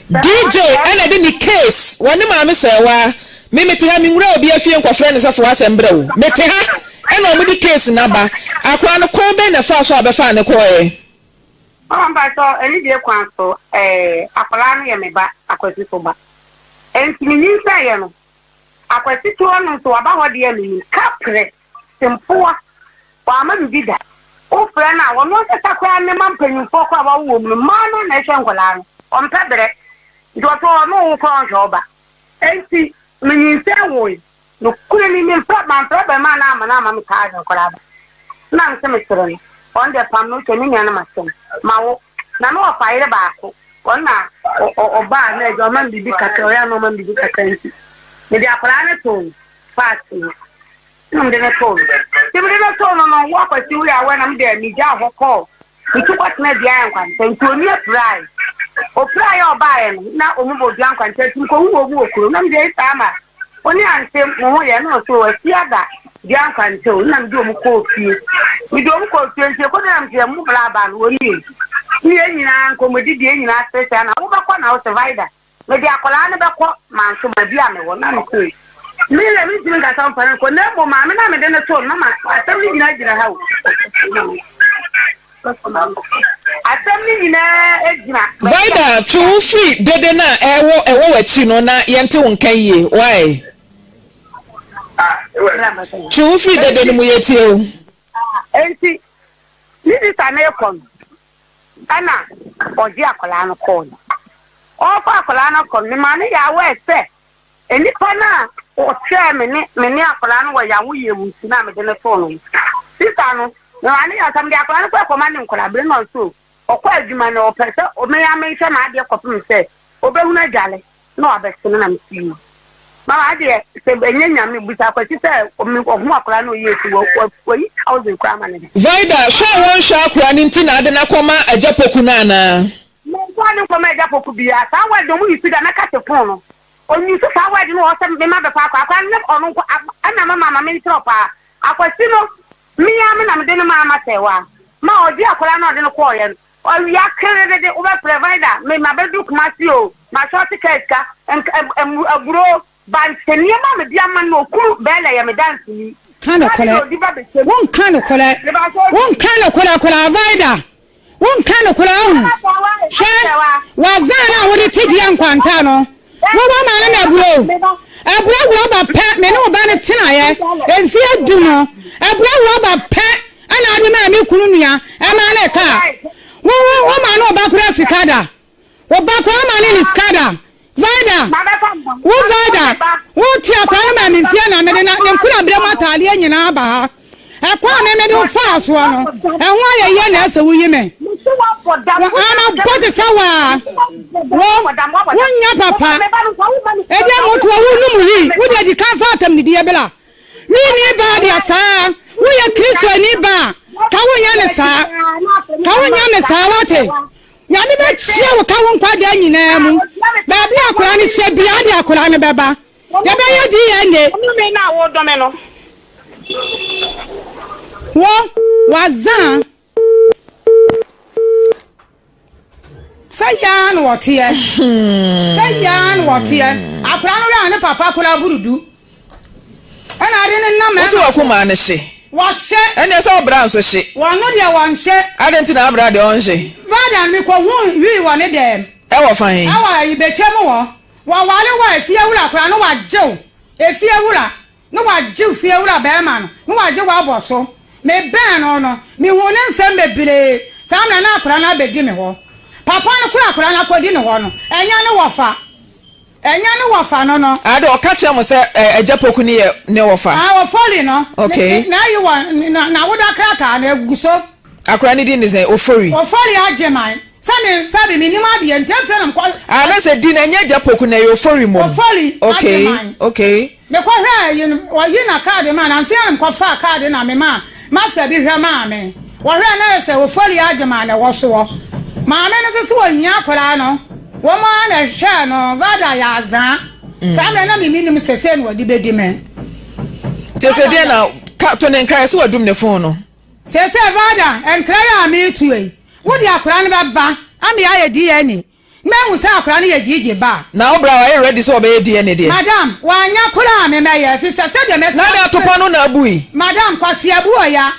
DJ ɛna de ne case wɔ ne maame sɛɛwa me mete ha menwura obi afie nkɔfrɛ no sɛ fo asɛm brɛ o mete ha ɛna ɔmo de case no aba akora no kwan bɛn na ɛfaa so a bɛfaa ne kɔɔɛ. Mama mpakyɛw anidie kwan so eh akwadaa no yɛ me ba Akwasi so ba enti me nyinsɛn yɛ no Akwasi te hɔ no nso waba hɔ deɛ me nim kaprɛ sempoa wama me bi da wo frɛ no a ɔno ankasa koraa ne ma mpanyinfoɔ koraa wawo wɔn mu no mmaa no na ɛhwɛ nkwadaa no ɔmpɛ brɛ nti ɔte hɔ ɔno wo koraa ɔnhwɛ wo ba enti me nyinsɛn woe Nokorɛ ni, memfrɛ, mamfrɛ abarimaa no amma no amma me kaa adwene koraa da. Nna mese mesere no, ɔno deɛ pam no, kyɛ me nua no masɛm, mawo. Na me wɔfa yere baako, ɔno na ɔbaa na agya ɔma me biribi kakra, ɔyɛ a na ɔma me biribi kakra nti, mede akwadaa no too no faase no, na mede no too no. Nti mede no too no no, wo Akwasi woyɛ aware na me deɛ megyaa hɔ kɔɔ Metu kɔtenaa dua nkwanta nti onua pirae. Opirae a ɔbaeɛ no na ɔmu bɔ dua nkwanta nti mekɔhuu wɔn wɔ kurom na mede ayi saa ma ɔne ante mo ho yɛ na ɔse o afie ada dua nkwanta o na mede wɔn kɔɔ fie. Mede wɔn kɔɔ fie nti ɛkɔdu na mete mo bla aba no wɔn nie ne yɛn nyinaa nkɔmmɔdidi yɛn nyinaa seresere na wobɛkɔ na wose Vida Mede akwadaa no bɛkɔ manso baabi a mewɔ na mese me deɛ mentumi nka sɛ ɔmfa no nkɔ na mmom maame no a mede no too no mama asɛm no nyinaa gyina ha o asɛm no nyinaa gyina Vida, twe wo firi dede no a ɛwɔ ɛwɔ w'akyi no na yɛnte wo nka yie. Why? Twe wo firi dede no mu yɛtie wo. Enti ne sista no rekɔ no Ɛna ɔgye akwadaa no kɔɔe. Ɔrefa akwadaa no akɔ no, me maame yɛ aware sɛ nnipa no a ɔhwɛɛ me ne me ne akwadaa no wɔ yawoyɛ mu nti na mede no too no no. Sista no, me maame yɛ sɛ mede akwadaa no kɔ akɔma ne nkwadaa bere na ɔnso ɔkɔ adwuma no ɔpɛ sɛ me ara menhwɛ m'adeɛ kɔpem sɛ ɔbɛhunu adwale. Na wabɛse no na mese yoo. Mama adeɛ sɛ ɛnyɛ nyame bisa akwasi sɛ ɔho akwadaa na ɔyɛ esi wɔ wɔyi thousand koraa ma ne da. Vida, hwɛ a wɔnhwɛ akwadaa no nti na ade no akɔma Agya Poku no anaa? Menfa no nkɔma Agya Poku biaa, saa word no ɔmo use da mɛka te phone no, ɔn use saa word no wɔ hɔ sɛ mema bɛfa akwadaa, akwadaa no nyɛ ɔno nko ɛna mama ma menkyerɛ wo paa, Akwasi no me ara me na mede no maa Masɛwa ma ɔgye akwadaa no a ɔde no kɔɔeɛ no, Ɔwia keredede wobɛfrɛ Vida me mabɛduru Kumasi o masɔɔte kaa sika nk ɛm aburo bankye nneɛma a mede ama no okunu Bɛɛlɛ yɛ me danseni Ka kaa nokorɛ de na ɔdi ba bɛkyɛm Wonka nokorɛ mebakyɛ Wonka nokorɛ koraa Vida Wonka nokorɛ ahu Hwɛ w'azan a wode te dua nkwanta no Wowɔ ma no na aburo Aburo rɔba pɛ me ne wo ba no tenaeɛ mfeɛ du no Aburo rɔba pɛ Ɛna ɔde maa me kunu nua ɛmaa ne kaa. Wo wo wo ma no ɔba kura sika da. Ɔba kura ama ne ne sika da. Vida wo Vida wo ti akora no maa me mfie na mede na ne nkura berɛ mu ataadeɛ nyinaa ba ha. Ɛkɔ a me mede wo faa soɔ no ɛho ayɛ yie na ɛsɛ woyi me. Ama bɔ te sɛ waa. Wo wo nya papa. Ebi a moto wo num yi wo de di kan fa atam didie bla. Wonni baa deɛ saa. Woyɛ Kristoni ba a, ka wonyɛ ne saa. Ka wonyɛ ne saa wate. Nyame bɛkyia wo ka wo nkwa da nyinaa mu. Baabi a akwadaa no hyɛ biara de akwadaa no bɛba. Yɛbɛyɛ DNA. Wo, wazan. Sɛ yaa na wɔteɛ. Sɛ yaa na wɔteɛ. Akwadaa no wɛ a ne papa koraa burudu. Ɛna ade ne nam ɛna. Wosi wɔn no hye. Wɔhyɛ. Ɛnna sɛ ɔbra nso hye. Wɔn no deɛ wɔnhyɛ. Adi nti na abra deɛ ɔnhye. Vada no mekɔhuu wii wɔ ne dɛm. Ɛwɔ fa he? Ɛwɔ ayi Bɛkyɛ mu hɔ. Wɔware wo a efiewura koraa no wagye wo. Efiewura no wagye wo fiewura bɛɛma no no wagye wo abɔ so. Mebɛn no no mehuu ne nsɛm bebree. Saa mmerɛ no na akwadaa no abɛdi me hɔ. Papa no koraa akwadaa no akɔdi ne hɔ no ɛnyɛ ne wɔfa. Ɛnyɛ ne wɔfa no no. Ah de ɔka kyerɛ mo sɛ eh, Agya Poku no yɛ ne wɔfa? Ah Ofori no. Okay. Ne n'ayi wɔ na n'awoda krataa no egu so. Akora no din ne sɛn? Ofori. Ofori Agyeman. Sɛ me sɛbi me nim adeɛ nti afei na mekɔ. Ah na sɛ din no ɛnyɛ Agya Poku na ɛyɛ Ofori mmom. Ofori Okay Agyeman. okay. Mekɔ hwɛɛ ayi no wɔyi na kaadi maa no ansa na mekɔ faa kaadi na me maa master bi hwɛ maa me wɔhwɛɛ na ayɛ sɛ Ofori Agyeman na ɛwɔ soɔ maame no nso sɛ wɔhia akwadaa no wɔn ara na ɛhwɛɛ no Vada yɛ azaa saa mmerɛ na me menim sɛ sei na wɔde bɛdi me. Nti sɛ deɛ na ka to ne nkra sɛ wadum ne phone no. Seesei Vada nkra yi a meretu yi wode akwadaa no bɛba ama yɛayɛ DNA Mahu sɛ akwadaa no yɛ gyigye ba a. Na wo bra wayɛ ready sɛ ɔbɛyɛ DNA deɛ. Madam, wanyɛ koraa a me mɛyɛ efisɛ sɛdeɛ mɛsi. Na de atopa no na abui. Madam, Kwasi Abuoya,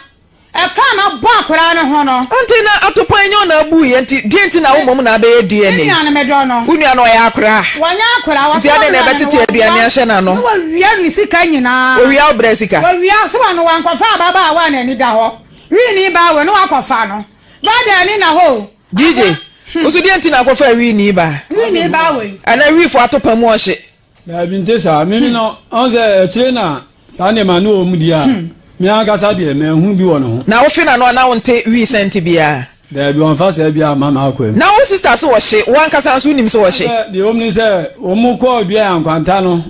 ɛka a mabɔ akwadaa no ho no. Ante na atopa nyɛ ɔna abuiɛ nti deɛ nti na wo mmom na abɛyɛ DNA. Me nua no medɔ no. Wo nua no ɔyɛ akoraa. Wɔnyɛ akoraa. Nti adɛn na ɛbɛtete aduane ahyɛ n'ano. Na wawia ne sika nyinaa. Owia wo brɛ sika. Wawia, so wɔn wankɔfa ababaawa a n'ani da hɔ. Wini baa wei na wakɔfa no. Bada ani na hɔ o. DJ, wo so deɛ nti na akɔfa wii ni ba? Wii ni ba wei. Ana wii fo ato pa mu ɔhye. Daabi nte saa. Mimi no, ɔn sɛ akyire na saa nneɛma no wɔ mu deɛ a, me ankasa deɛ manhunu bi wɔ ne ho. Na wofe n'ano a na wonte wii sɛnte biara? Daabi, ɔmfa saa biara mma m'akwam. Na wo sister so ɔhye? Wo ankasa nso wonim sɛ ɔhye? Sɛ deɛ ɛwɔ mu ne sɛ, wɔn kɔɔ dua ankwanta no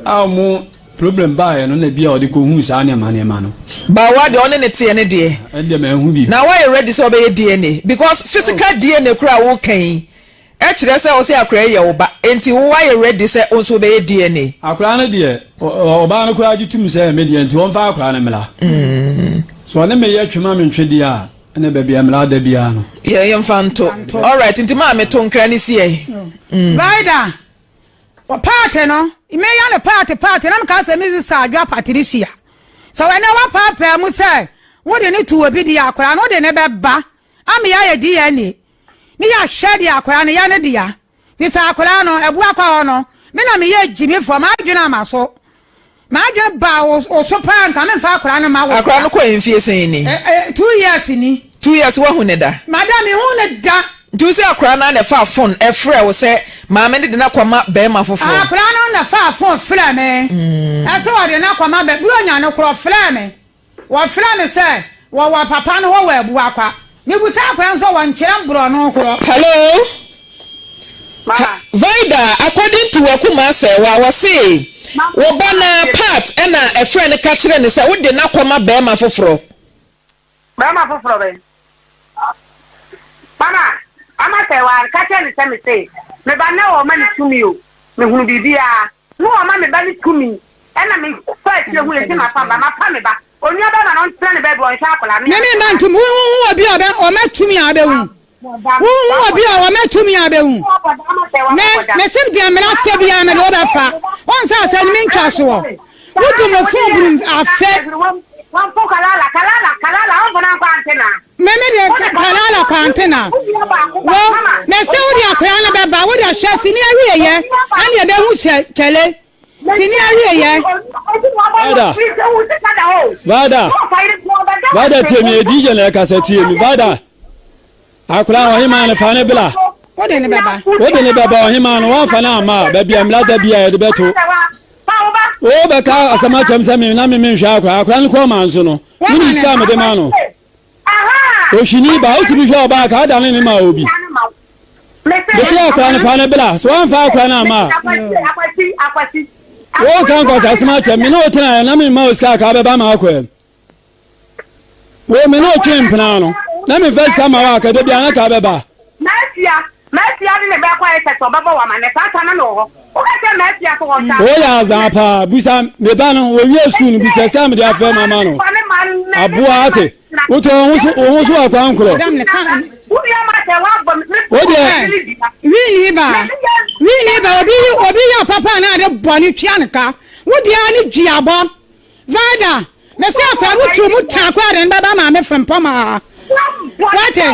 a wɔn Problem baeɛ no na ebia ɔde kɔhuu saa nneɛma nneɛma no. Bawa deɛ ɔne no teɛ no deɛ. Ɛndeɛ manhu biribi. Na wayɛ ready sɛ ɔbɛyɛ DNA because physical DNA koraa a woka yi ɛkyerɛ sɛ ɔsɛ akwadaa yi yɛ wo ba enti wo wayɛ ready sɛ wo nso wobɛyɛ DNA. Akwadaa no deɛ ɔbaa no koraa gye tum sɛ ɛyɛ me deɛ nti ɔmfa akwadaa no mmra. Sɛ ɔne me yɛ twe ma mentwe deɛ a ɛne baabi a mmara da biara no. Yɛ yɛmfa nto. Alright nti maame to nkra no si ɛ. Vida Wɔ paate no, meya no paate paate na meka sɛ me sista Adwoa Patricia, sɛ ɛnɛ woapaapaa mu sɛ wode no to obi deɛ akwadaa no wode no bɛba ama yɛayɛ DNA ne yɛahwɛ deɛ akwadaa no yɛ ne dea. Fi sɛ akwadaa no abua kɔ hɔ no, me na meyɛ gyimifoɔ, m'adwene ama so. M'adwene baa wo wo so paa nka memfa akwadaa no mma wo Akwadaa no kɔɔ mfie sɛn ni? Eh, eh, 2 years ni. 2 years woahu ne da? Madam, mehu ne da. Nti wo sɛ akwadaa no ara na ɛfaa phone ɛfrɛ wo sɛ maame no de no akɔma barima foforɔ? Akwadaa no na ɛfaa phone frɛɛ me. Ɛsɛ ɔde no akɔma bɛ, Buronya no korɔ ɔfrɛɛ me. Wɔfrɛɛ me sɛ wɔwɔ papa no hɔ wɔ Abuakwa. Mebusaa akwadaa no sɛ wɔnkyerɛ me borɔno korɔ. Hello? Ha, Vida, according to Wakuma Asɛwa, wɔse wo ba no ara Pat na ɛfrɛɛ no ka kyerɛɛ no sɛ wode no akɔma barima foforɔ. Barima foforɔ bɛn? Mama, Mama Sɛwa ka kyerɛ no sɛ mese me ba no na wɔma no tumi o, mehunu biribiara. Na wɔma me ba no tumi, ɛna me fa akyire hu yɛ sɛ mafa me ba, mafa me ba. Onua bɛrima no ɔntena ne baabi ɔnhwɛ akwadaa no. Me me mma ntum, wonhu obi a ɔbɛ ɔma tumi a ɔbɛhu. Wonhu obi a ɔma tumi a ɔbɛhu. Me mese deɛ mmara sɛ biara mede wobɛfa. Wɔn sɛ asɛ no mentwa soɔ. Wotu mo fon buru afe. Me me de kalala kwantena. Wo mese wode akwadaa no bɛba wode hwɛ sini awieyɛ ɛne ɛbɛhu kyɛle. Sini awieyɛ. Vada Vada Vada tie mi DJ na ɛkasa tie mi Vada akora ɔhemaa no fa ne bla. Wode ne bɛba. Wode ne bɛba ɔhemaa no wɔnfa no ama a baabi a mmara da bi a yɛde bɛto. Wo bɛka asɛm akyɛm sɛ me na me menhwɛ akora akora no kɔɔ maa nso no wone sika a mede ma no. Ohwini ba wotumi hwɛ ɔbaa ka adane ne ma obi. Bɛsi akora no fa no bla so wɔmfa akora no ama a. Wo ka nkɔsa asɛm akyɛm me ne wo tenaeɛ na memma wo sika ka bɛba ma akɔɛ. Wo me ne wo twe mpena no na memfa sika ma wo a ka da biara na ka bɛba. M'afia, m'afia de ne bɛkɔ ayɛ sɛ sɛ ɔbɛbɔ wo amanneɛ saa ta na mewɔ hɔ. Woka kyerɛ m'afia sɛ wɔnhwɛ Wo yɛ azaa paa busa me ba no wɔwie sukuu no busa sika a mede afrɛ no ama no aboa ate wotɔ wo ho so wo ho so akwan korɔ Madam ne ka wo deɛ Wini ba wini ba obi obi yɛ papa na ade bɔne tua ne ka wo deɛ ne duabɔ Vida, mese akora no tu mu taa koraa de no bɛba maame frempɔmaa. Wate?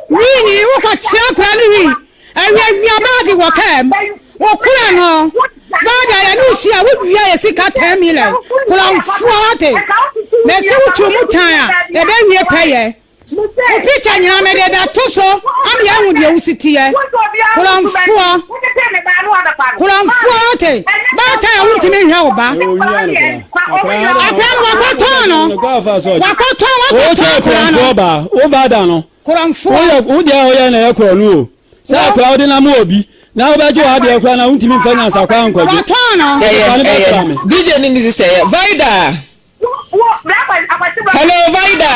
Wii ni wokɔkyerɛ akora no wii. Awiawia baagi wɔ kaa mu. Wokura no. Baada yɛ ne wohyia wowia yɛ sika 10 million. Korɔmfoɔ wate. Mɛsi wotu mu tan a ɛbɛwie pɛyɛ. Wo picture nyinaa mede bɛto so ama yɛahu deɛ wosi teɛ. Korɔmfoɔ. Korɔmfoɔ wote. Baatan a wontumi nhwɛ wo ba. Akora no wakɔtɔn no. Wakɔtɔn wakɔtɔn akora no. Wo vaada no. Korɔmfoɔ. Wo deɛ ɔyɛ na ɛyɛ korɔ no o. Sɛ akora wode nam obi na wobɛgye w'adeɛ koraa na wontumi mfa nyansa koraa nkɔgye. Watɔn no. Ɛyɛ ɛyɛ DJ ne ne sister yɛ Vida. Hello Vida.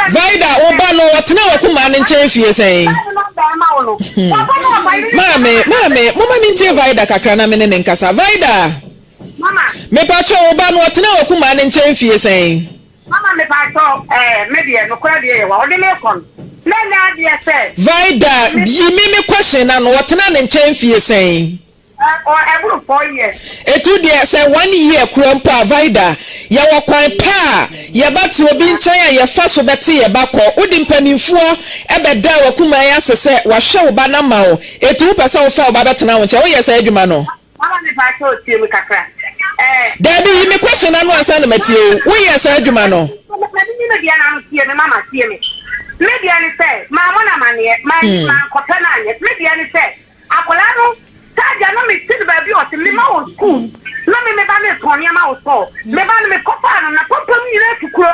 Vida wo ba no ɔtena wɔ kumaa ne nkyɛn fie sɛn? Maame maame moma me ntie Vida kakra na me ne ne nkasa. Vida. Mepakyɛ wo ba no ɔtena wɔ kumaa ne nkyɛn fie sɛn? Mama mepakyɛw ɛɛ me deɛ nokorɛ deɛ yɛ wa ɔde me kɔ no na ɛnyɛ adeɛ sɛ. Vida yi me me question na no ɔtena ne nkyɛn fie sɛn? Ɛ ɛboro 4 years. Etu deɛ sɛ one year kura mpo a Vida yɛwɔ kwan pa a yɛba te obi nkyɛn a yɛfa so bɛte yɛ ba kɔ wode mpanimfoɔ ɛbɛda w'akumaa yi ase sɛ wahwɛ wo ba no ama wo etu wopɛ sɛ wofa wo ba bɛtena wo nkyɛn woyɛ saa adwuma no? Mama mepakyɛw tie me kakra ɛɛ. Daabi yi me question ano ansa na matie wo woyɛ saa adwuma no? Mame nyi me deɛ no ano tie me mama tie me me deɛ ne sɛ mammɔ no amaneɛ mankɔpɛ no anyɛ me deɛ ne sɛ akwadaa no saa no me te no baabi ɔte me ma wɔ school na me me ba no tɔn nneɛma wɔ store me ba no me kɔfaa no na pampam nyinaa tu kuro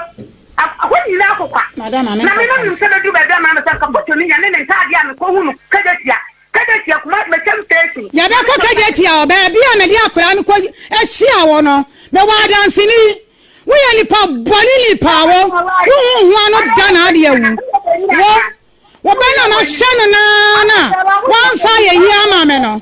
hɔ nyinaa kokwa na me no nim sɛ bɛdu baabi ama me sɛ nka foto no nya ne ne ntaadeɛ a mekɔhu no Kejetia Kejetia kuma mɛkyɛm station. Yɛbɛkɔ Kejetia wɔ baabi a mede akwadaa no kɔ ahyia wɔ no. Mewɔ adanseni. Woyɛ nipa bɔne nipa wo. Wohu ho ano da na ade awu. Wo wo ba na mahwɛ no naa na wamfa ayɛyie ama me no.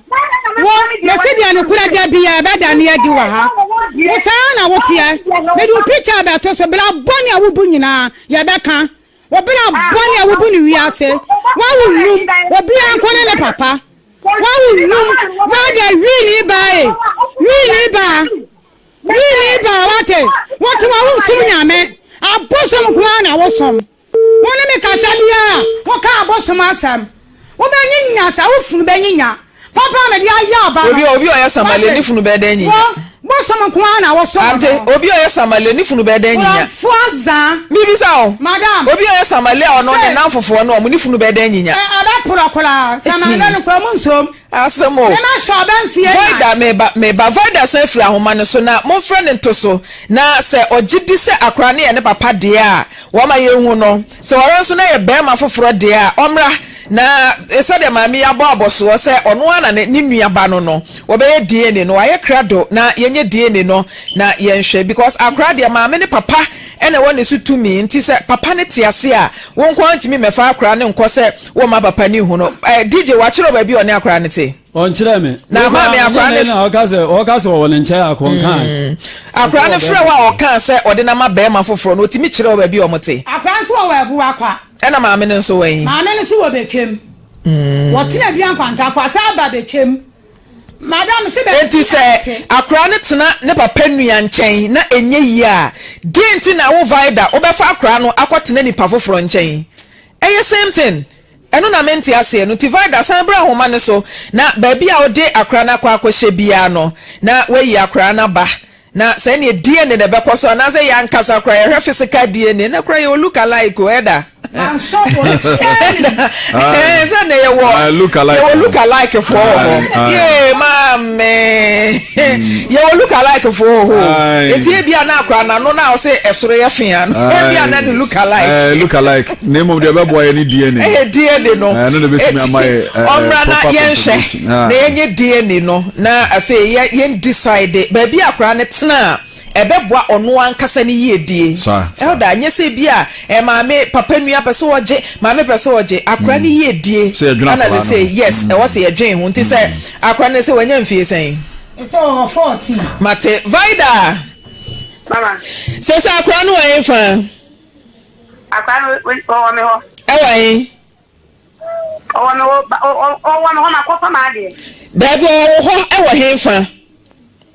Wo mese deɛ no kura da bia ɛbɛda ne adi wɔ ha. Wo saa na woteɛ. Mede wo picture bɛto so bra bɔne a wobu nyinaa yɛbɛka. Obi a bɔne a wobu no wiase. Wawo num, obiara nko ne ne papa. Wawo num, wada wini baa e, wini baa, wini baa wate. Wote wa wonsom nyame, abosom nko ara na wosom. Wo ne me kasa biara, woka abosom asɛm. Wobɛnyinya saa, wo funu bɛnyinya. Papa a mede ayɛ aba no. Obi obi ɔyɛ samale ne funu bɛyɛ dɛn nyinya. Wo bosom nko ara na wosom no. Ante obi ɔyɛ samale ne funu bɛyɛ dɛn nyinya. Kurɔfo azaa. Mibisa o. Madam. Obi ɔyɛ samale a ɔno ne nan fofoɔ no ɔmo ne funu bɛyɛ dɛn nyinya. Ɛ ɛbɛporɔ koraa samale no koraa ɔmo nsom. Asɛm o. Mema hyɛ ɔbɛ mfie na. Voida meba meba Voida san firi ahoma no so na momfrɛ no nto so na sɛ ɔgye di sɛ akwadaa no yɛ ne papa deɛ a wɔma yɛnhu no. Sɛ ɔware nso na ɛyɛ barima foforɔ deɛ a, ɔmmra. Na sɛdeɛ maame yi abɔ abɔsoɔ sɛ ɔno ara na ne ne nua ba no no, wɔbɛyɛ DNA no. Wayɛ krado na yɛnyɛ DNA no na yɛnhwɛ because akwadaa deɛ maame ne papa na ɛwɔ ne so tumi nti sɛ papa no te ase a, wo nko ara ntumi mmɛfa akwadaa no nkɔ sɛ womma papa no nhu no. Eh, DJ, wakyerɛ wo baabi a ɔne akwadaa no te? Ɔnkyerɛ me. Na maame akwadaa no. Na ɔka sɛ ɔka sɛ ɔwɔ ne nkyɛn akɔ nkan. Akwadaa no frɛ wo a ɔkaa sɛ ɔde no ama barima foforɔ no, ɔtumi kyerɛ wo baabi a wɔte? Akwadaa nso wɔ Abuakwa. Ɛna maame no nso wɔ he? Maame no nso wɔ Bɛkyɛm. Wɔtena Dua Nkwanta kɔ asa aba Bɛkyɛm. Madam se baabi Enti a sɛ wɔte. akwadaa no tena ne papa nua nkyɛn na ɛnyɛ yie a, deɛn nti na wo Vida wobɛfa akwadaa no akɔtena nipa foforɔ nkyɛn? Ɛyɛ same thing. Ɛno na mente aseɛ no. Nti Vida san bra nhoma no so na baabi a wode akwadaa no akɔ akɔhyɛ biara no na woayi akwadaa no aba. Na sɛ ɛneɛ DNA na ɛbɛkɔ so anaasɛ yɛn ankasa koraa yɛhwɛ physical DNA na koraa yɛwɔ look alike o ɛda. Mansɔ obiara nim. Ɛɛ sɛ na yɛwɔ yɛwɔ look alike foɔ wɔ hɔ. Yee maame yɛwɔ look alike foɔ wɔ hɔ. Eti ebi a na akora n'ano na ɔsɛ ɛsoro yɛ fea no ebi a na ne look alike. Ɛɛ look alike na emu deɛ ɛbɛboa yɛ ne DNA. Ɛyɛ DNA no. Ɛno na ebetumi ama yɛ ɛɛ ɔmra na yɛnhwɛ na yɛnyɛ DNA no na afei yɛ yɛn decide baabi akora ne tena a ɛbɛboa ɔno ankasa ne yiedie. Elder nyɛ sɛ bi a ɛ maame papa nua pɛ sɛ ɔgye maame pɛ sɛ ɔgye akora ne yiedie ɛna sɛ sɛ yes ɛwɔ sɛ yɛdwen ho nti sɛ akora ne sɛ wanya mfie sɛn. Sɛ ɔwɔ 14. Mate Vida. Mama. Sɛ sɛ akora no wɔ he fa? Akora no ɔwɔ me hɔ. Ɛwɔ he? Ɔwɔ me hɔ ɔwɔ me hɔ ma kɔfa m'adeɛ. Daabi ɔwɔ wo hɔ ɛwɔ he fa?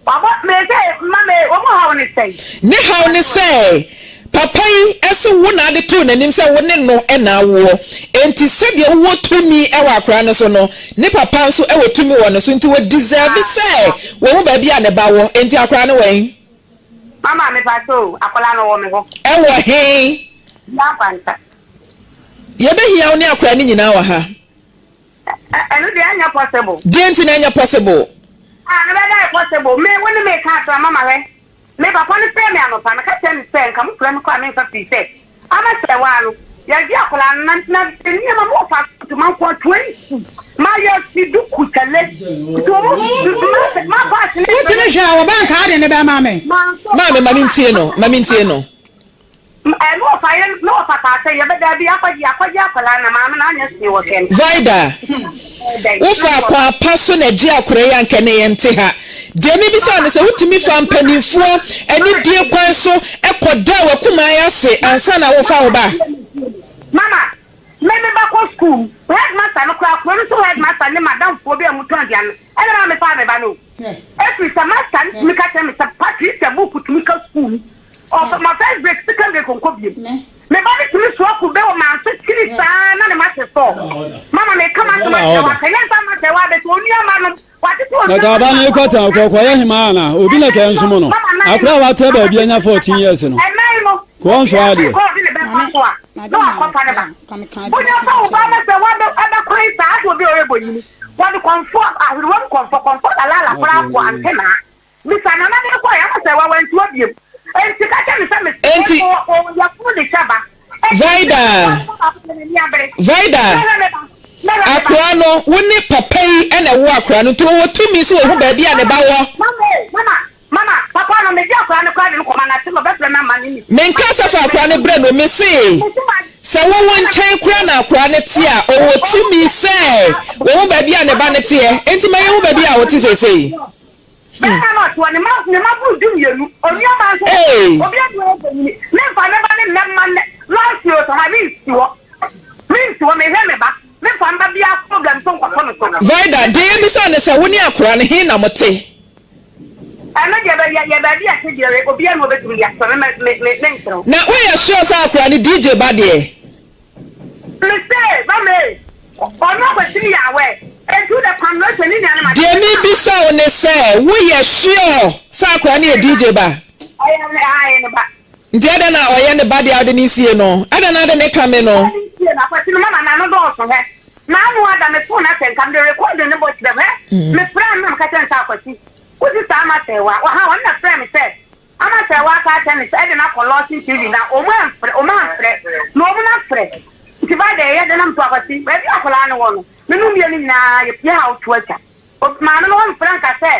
Wabɔ me sɛ ma me wɔn haw ne sɛn. Ne haw ne sɛ papa. Papa yi se wo na ade too n'anim sɛ wo ne no na awoɔ, enti sɛdeɛ wowɔ tumi wɔ akwadaa no so no, ne papa nso wɔ tumi wɔ ne so, nti wɔ deserve sɛ wɔhu baabi a ne ba wɔ, enti akwadaa no wɔ he? Mama, mepakyɛ o, akwadaa no wɔ me hɔ. Ɛwɔ he? Bia Nkwanta. Yɛbɛhia wo ne akwadaa no nyinaa wɔ ha. Ɛno deɛ ɛnyɛ possible. Deɛ nti na ɛnyɛ possible? Ah, no bɛda yɛ possible. Me, wo ne me ka asɛm, mama hwɛ. Me papa no frɛɛ me anɔpa, meka kyerɛɛ no sɛ nka mofrɛ me koraa a memfa firi sɛ ama sɛwaa no yɛgye akwadaa no na na nneɛma mo wɔfa so ntoma nko ara 20 mayɛ si duku kyale nti wɔn ma ma paasi ne Wotumi hwɛ a wɔba nka ade ne bɛma me. Maame ma mentie no, ma mentie no. Ɛɛ ne wɔfa yɛ ne wɔfa kaa sɛ yɛbɛ daabi akɔgye akɔgye akwadaa na maame na anyɛ hwee wɔ hwɛ no. Vida, wofa kwan pa so na gye akwadaa yi anka ɛnɛ yɛnte ha. Deɛ mebisa ne sɛ wotumi fa mpanimfoɔ anidie kwan so kɔda w'akumaa yi ase ansa na wofa wo ba? Mama, me me ba kɔ school, headmaster no koraa kuro no so headmaster ne madamfoɔ bi a wɔtɔn aduane no ɛna maa mefaa me ba no o. Ɛfiri sɛ master no tumi ka kyerɛ me sɛ Patricia book tumi ka school mu. Ɔfa ma first break second break ɔnkɔ biem. Me ba no tumi soa kube wɔ manso kyiri saa na ne ma te sɔ. Mama me ka m'asɛm akyerɛ wo anka nyɛ nsa mma sɛ wabɛsɛ onua ma nom watete onua Na ka aba no ekɔ tan kɔ kɔyɛ hemaa ana obi na kɛ nsom no akora a watra baabi anya 14 years no Ɛnan no kɔ ɔnso adeɛ. kɔ ɔde ne bɛfa so a na wakɔfa ne ba. Wonya fa wo ba no sɛ wabɛ ɛbɛkwan saa de obi a ɔyɛ bɔnyini wɔde kɔmfo ahwerewam kɔmfɔ kɔmfɔ dalala koraa kɔ antenaa. Bisa nana de kɔe ama sɛ wawa nti wa biem enti ka kyerɛ no sɛ me Enti wɔ wɔ yafunu de hyɛ ba enti Vida Vida akora no wo ne papa yi na ɛwo akora no nti ɔwɔ tumi sɛ ɔhu baabi a ne ba wɔ. Mama ee mama mama papa no megye akora no koraa de no kɔma no ase na ɔbɛfrɛ me ama ne ni. Menka sɛ fa akora no brɛ no mese sɛ wo wo nkyɛn koraa na akora no te a ɔwɔ tumi sɛ ɔhu baabi a ne ba no teɛ enti ma yɛhu baabi a ɔte seesei. Bɛrima no ɔte hɔ, ne mma ne mma boro dumienu, onuabaa nso wɔ Ee. hɔ, obiara nni hɔ ɔpanyin. Memfa me ba ne mmɛ mma nnɛ, last year ɔsɛ hɔ a, mensi hɔ, mensi hɔ, mehwɛ me ba, memfa me ba biara problem so nkɔto no so. Vida, deɛ yɛbisa ne sɛ, wo ne akwadaa no, he na mote? Ɛno deɛ bɛ yɛ yɛ baabi a ɛte deɛ obiara nni hɔ ɔbɛtumi de akyerɛ me, me me menkyerɛ wo. Na woyɛ sure sɛ akwadaa no DJ ba deɛ? Me se, mama ei, ɔno akwasi no yɛ aware, enti wo dɛ pam no hwɛ ne nuanom ade. Deɛ mebisa wo ne sɛ, woyɛ sure sɛ akwadaa no yɛ DJ ba? Ɔyɛ ne, ae, ne ba. Nti adɛn na ɔyɛ ne ba deɛ a wode no sie no? Adɛn na wode no kame no? Wode no sie no, akwasi no mama n'ano dɔɔso hwɛ, n'ano ada me phone asɛ nka mede recording no bɔ kyerɛ hwɛ, mefrɛ no na meka kyerɛ no sɛ akwasi, wo sista ama sɛɛwa, ɔha ɔno na frɛ me sɛ Ama sɛ w'aka akyerɛ no sɛ ɛde no akɔ Lawson TV na ɔmu amfrɛ ɔmu amfrɛ na ɔmu no afrɛ nti ba dɛ ɛyɛ dɛ na mto akwasi baabi a akwadaa no wɔ no me no mmienu nyinaa yɛ pie ha woto atwa maame no ɔmfrɛ nka sɛ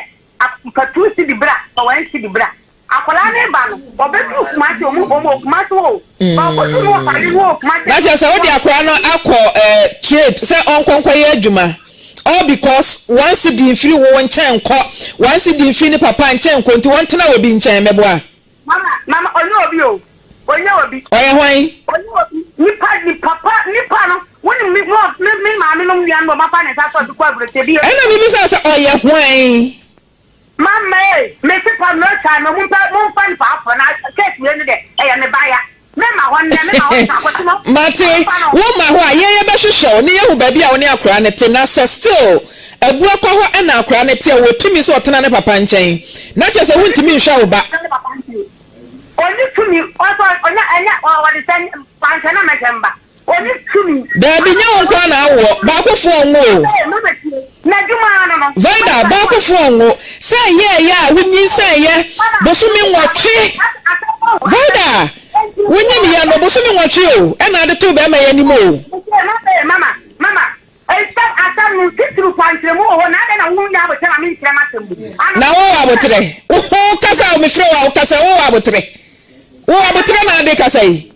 fa tu cedi bra fa wɔn cedi bra akwadaa no ba no ɔbɛduru Kumasi ɔmu ɔmu wɔ Kumasi hɔ o ba ɔkɔduru no ɔfa ne wɔ Kumasi Na kyerɛ sɛ wode akwadaa no akɔ eh, trade sɛ ɔnkɔ nkɔyɛ adwuma. All because one cedi mfiri wo nkyɛn nkɔ, one cedi mfiri ne papa nkyɛn nkɔ nti wɔntena obi nkyɛn, mɛboa? Mama, mama, ɔnyɛ obi o, ɔnyɛ obi. Ɔyɛ hwan? Ɔnyɛ obi, nipa, nipa pa, nipa no, wonim me, me, me, me maame nom nua no, ɔma fa ne nsa sɔ de kɔ aburokyɛ bi. Ɛna mebisa sɛ ɔyɛ hwan? Mama ei, mese pa no twa no, mompa, momfa no faafo na case wei no dɛ, ɛyɛ me ba ya. Mema hɔ nnɛ, mema hɔ kyena, akɔte no. Mate, wo ma hɔ a, yɛn yɛbɛhwehwɛ wo ne yɛahu baabi a wo ne akoraa no te, na sɛ still Abuakwa hɔ na akoraa no te a, ɔwɔ tumi sɛ ɔtena ne papa nkyɛn, na kyerɛ sɛ wontumi nhwɛ wo ba. Ne papa nkyɛn. Ɔnni tumi, ɔsɛ ɔnyɛ, ɛnyɛ, ɔde sɛ, wanhwɛ na mɛhwɛ mba. Ɔnni tumi. Daabi, nyɛ wo nko ara na awoɔ, baakofoɔ nwo o. Vida, baakofoɔ nwo. Sɛ ɛyɛɛyɛ a wonyinsɛneeɛ bosome nwɔtwe. Vida, wonyimyɛ no bosome nwɔtwe o, ɛna ade too bɛrima yi anim o. Na wowɔ aboterɛ? Wo kasa a mefrɛ wo a wokasa, wowɔ aboterɛ? Wowɔ aboterɛ na ade kasa yi?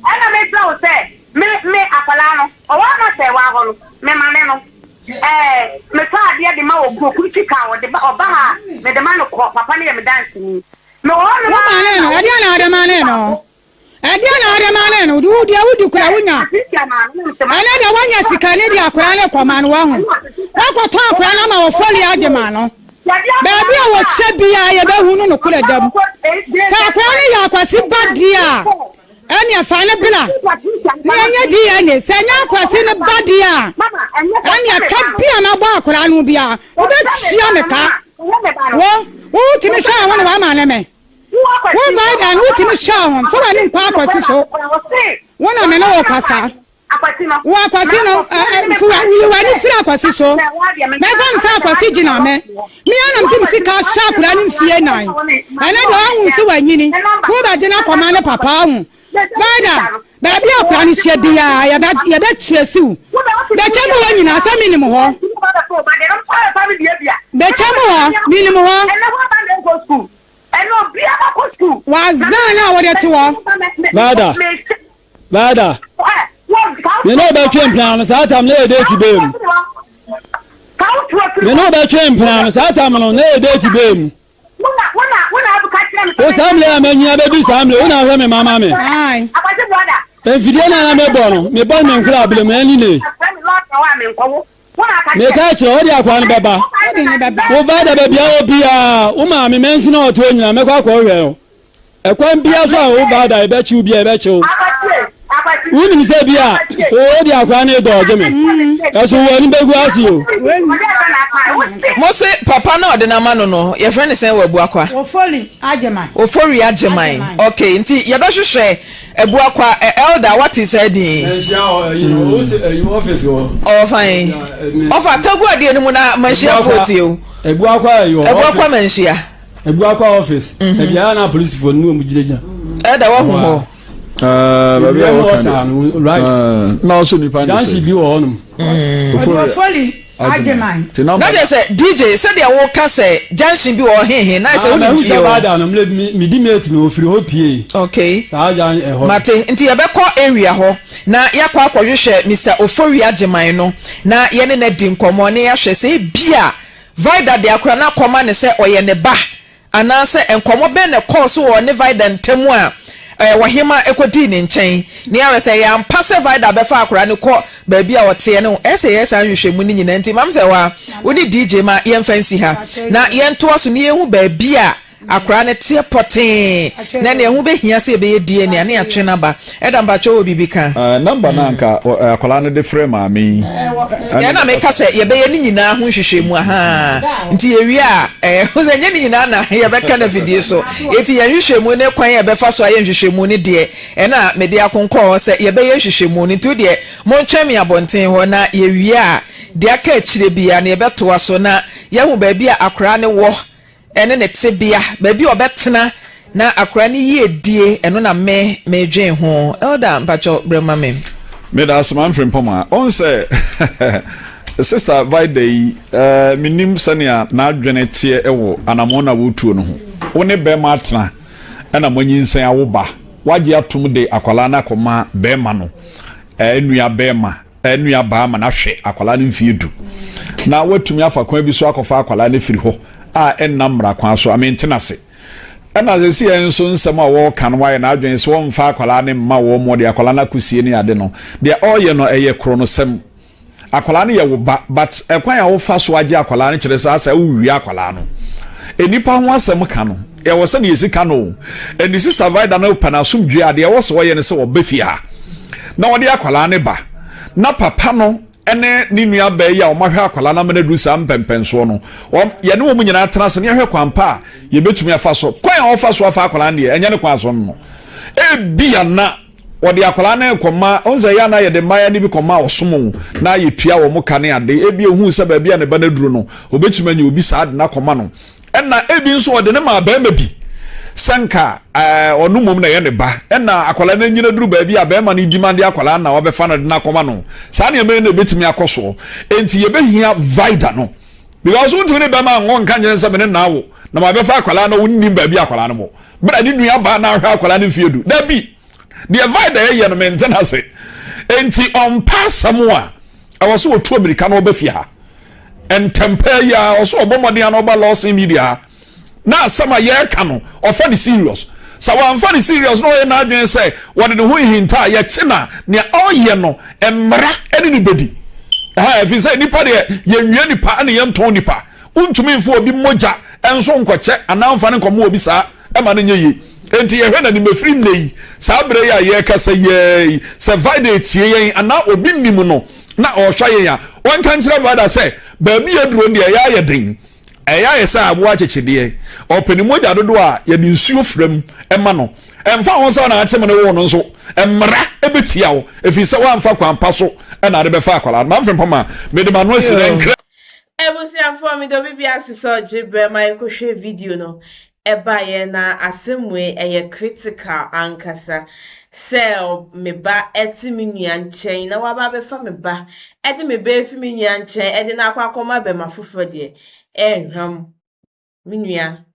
Ɛna mesrɛ wo sɛ, me, me akwadaa no, ɔwɔ ama sɛ waa hɔ no, me mane no. Ɛɛ, metɔ adeɛ de ma wɔ kuro kuru sika a ɔde ba, ɔba ha a, mede ma no kɔ, papa no yɛ me danseni. Mewɔ hɔ nom Wo ara mane na no, ɛdeɛn na wode mane no? Ɛdeɛn na wode mane no? Wo deɛ wodi kura wonya. Ɛnɛ deɛ woanya sika ne deɛ akwadaa no kɔma no wahu. Woakɔtɔn akwadaa no ama wɔ fɔli agye ma no. Baabi a wɔhyɛ biara yɛbɛhu no nokorɛ da mu. Sɛ akwadaa no yɛ Akwasi ba deɛ a, ɛneɛ fa no bra na yɛnyɛ DNA. Sɛ ɛnyɛ Akwasi no ba deɛ a, ɛneɛ ka bi a mabɔ akwadaa no biara, wobɛtua me ka. Wo, wotumi hwɛ ho na wama ne me. Wo Vida no wotumi hwɛ ho, mfa w'ani nkɔ Akwasi so. Wo na me ne wo kasa. Wo Akwasi no, fi wa, yi w'ani firi Akwasi so. Mɛfa no sɛ Akwasi gyina me. Me ara na mede me sika ahyɛ akwadaa no mfie nan. Ɛnɛ deɛ wahu sɛ wanyini. Nti wobɛgye no akɔma ne papa ahu. Vida, baabi a akwadaa no hyɛ biara, yɛbɛ, yɛbɛkyerɛ siw. Bɛkyɛ mu hɔ nyinaa sɛ menim hɔ. Bɛkyɛ mu hɔ, menim hɔ. Wazan a wode te hɔ. Vida. Vida. Me ne wobɛtwe mpena no saa tam na yɛ date bɛɛ mu. Me ne wobɛtwe mpena no saa tam no na yɛ date bɛɛ mu. Wo saa mmerɛ a manyi abɛdu saa mmerɛ wo na ahwɛ me mama me. Mfidie na na mebɔ no mebɔ no me nkora abere mu ɛne ne. Meka kyerɛ wode akoa no bɛba. Wo Vida baabi a wɔ biara wo maame mansi na ɔtoɔ nyina mɛkɔ akɔhwɛ no. Ɛkwan biara so a wo vaada yɛbɛkye wo bi a yɛbɛkye wo. Wonim sɛ bi a wo de akora ne dɔɔgye me. Ɛso wo ani bɛgu ase o. Mo se papa na ɔde no ama no no yɛfrɛ no sɛn wɔ Abuakwa? Ofori Agyeman. Ofori Agyeman. Okay, nti yɛbɛhwehwɛ Abuakwa elder wate saa din yi? Manhyia hɔ ɛyi no ɔwɔ sɛ ɛyi office hɔ. Ɔwɔ fan. Ɔfa ka gu adeɛ no mu na manhyiafoɔ tie o. Abuakwa ɛyi wɔ office. Abuakwa manhyia. Abuakwa office. Baabi a na apolisifoɔ no ne wɔn gyinagyina. Ɛda wahu hɔ. Baabi a wɔka de. Right. Na ɔsɛ nipa ne sɛ. Junction bi wɔ hɔnom. Ɔdɔfɔli Agyeman. Na kyerɛ sɛ DJ sɛdeɛ woka sɛ junction bi wɔ hɔ hehe na sɛ wonim fie hɔ. Mahu sɛ baada no medi mate no ofiri hɔ pie. Okay. Saa jan ɛhɔ. Mate nti yɛbɛkɔ area hɔ na yɛakɔ akɔhwehwɛ Mr. Ofori Agyeman no na yɛne no adi nkɔmmɔ na yɛahwɛ sɛ ebia Vida de akora no akɔma no sɛ ɔyɛ ne ba, anaasɛ nkɔmmɔ bɛn na ɛkɔɔ so wɔ ɔne Vida ntam a ɔhemmaa kɔdii ne nkyɛn? Nea ɛwɔ sɛ ɛyɛ ampa sɛ Vida bɛfa akora no kɔ baabi a ɔteɛ no, ɛsɛ sɛ yɛyɛ saa nhwehwɛmu no nyinaa. Nti mam sɛ wa, wo ne DJ ma yɛmfa nsi ha na yɛntoa so na yɛnhu baabi a Akwadaa no teɛ pɔtee na nea ɛho bɛhia sɛ yɛbɛyɛ DNA a ne yɛatwe no aba. Ɛda mpakyɛw wɔ biribi ka? Number no a anka akwadaa no de frɛ maame yi. Ɛna meka sɛ yɛbɛyɛ ne nyinaa ho nhwehwɛmu ahaa nti yɛwie a ɛɛ ho sɛ nyɛ ne nyinaa na yɛbɛka no afidie so eti yɛn nhwehwɛmu ne kwan a yɛbɛfa so ayɛ nhwehwɛmu no deɛ ɛna mede akonkɔn hɔ sɛ yɛbɛyɛ nhwehwɛmu no nti wo deɛ montwɛn me abɔnten hɔ na yɛwie a deɛ aka akyire biara no yɛbɛtoa so na yɛahu baabi a akwadaa no wɔ ne ne tebea, baabi a ɔbɛtena na akora no yiedie, ɛno na me medwen ho. Elder mpakyɛw brɛ ma me. Meda ase Maame Frimpong. Ɔn sɛ Sister Vida yi, eh, menim sɛnea n'adwene teɛ wɔ anammɔn a wɔretuo no ho. Wo ne bɛrima atena ɛna moanyinsɛn awo ba. Woagye atom de akwadaa no akɔma bɛrima no eh, nua bɛrima nua baa ma no ahwɛ akwadaa no mfeɛ du na watumi afa kwan bi so akɔfa akwadaa no afiri hɔ a ɛnna mmara kwan so amente no ase ɛna sɛ yɛn nso nsɛm a wɔreka no wayɛ n'adwene sɛ wɔmfa akwadaa no mma wɔn wɔde akwadaa no akɔsie ne ade no deɛ ɔreyɛ no ɛyɛ korɔ no sɛm akwadaa no yɛ wo ba but ɛkwan a wofa so agye akwadaa no kyerɛ sɛ asɛ wowia akwadaa no nnipa ho asɛm ka no ɛwɔ sɛ ne yɛsi ka no ɛne sister Vida no pɛ no asomdwie a deɛ ɛwɔ sɛ ɔyɛ no sɛ ɔbɛ fie ha na ɔde akwadaa no ba na papa no ne ne nua baa yi a wɔahwɛ akwadaa no ama no aduru saa mpɛmpɛnsoɔ no wɔn yɛne wɔn nyinaa tena ase na yɛhwɛ kwan pa a yɛbɛtumi afa so kwan a wɔfa so afa akwadaa no deɛ ɛnyɛ ne kwan so no ebia na wɔde akwadaa no rekɔma ɔn sɛ ɛyɛ ana yɛde mmayewa no bi kɔma ɔsom na yɛtua wɔn ka ne ade ebi ohun sɛ baabi a ne ba no aduru no obɛtumi anya obi saa de no akɔma no Ɛna ebi nso ɔde no maa barima bi sɛ nka ɔno mmom na ɛyɛ ne ba. Ɛna akwadaa no anyina duru baabi a barima no di ma de akwadaa no na wabɛfa no de no akɔma no. Saa nneɛma yi na ebetumi akɔ soɔ. Enti yɛbɛhia vida no. Because wontumi ne bɛrima nwɔ nka nkyɛn sɛ me ne na awo na mabɛfa akwadaa no wonnim baabi akwadaa no wɔ. Bere a ne nua baa na ahwɛ akwadaa no mfeɛ du. Dabi! Deɛ vida yɛ no mente no ase. Enti ɔmpa asɛm a ɛwɔ sɛ ɔtu amirika na ɔba fie ha. Ntɛmpɛ yi ara ɔsɛ ɔbɔ mmɔden ana ɔba Lawson Media ha na asɛm a yɛreka no ɔfa ne serious. Sɛ wamfa ne serious na ɔyɛ n'adwene sɛ wɔde ne ho hinta a yɛkye na nea ɔyɛ no mmara ne ne bɛdi. Ɛfiri sɛ nipa deɛ yɛnwie nipa ne yɛntɔn nipa. Wontumi mfa obi mogya nso nkɔkyɛ anaa mfa no nkɔma obi saa ɛma no nyɛ yie. Enti yɛhwɛ n'anim ɛfiri nnɛ yi, saa berɛ yi a yɛrekasa yi ara yi, sɛ Vida retie yɛn anaa obi nim no na ɔrehwɛ yɛn a, ɔnka nkyerɛ Vida sɛ baabi a aduro no deɛ ɛyɛ ayɛ den. Ɛyɛ ayɛ sɛ aboa akyekyedeɛ. Ɔpɛ ne mogya dodoɔ a, yɛde nsuo fra mu ma no. Ɛmfa ho sɛ ɔna akyem no woo no nso, mmara bɛtia wo, ɛfiri sɛ woamfa kwan pa so na ade bɛfa akwadaa no. Mamfe mpɔm a, mede m'ano asi na nkra. Abusuafoɔ meda obi biara ase sɛ ɔgye berɛ ma yɛkɔhwɛ video no ɛbaeɛ na asɛm wei ɛyɛ critical ankasa sɛ me ba ɛte me nua nkyɛn na waba abɛfa me ba ɛde me ba afi me nua nkyɛn ɛde no akɔ akɔma bɛma foforɔ deɛ ɛnhwam me nua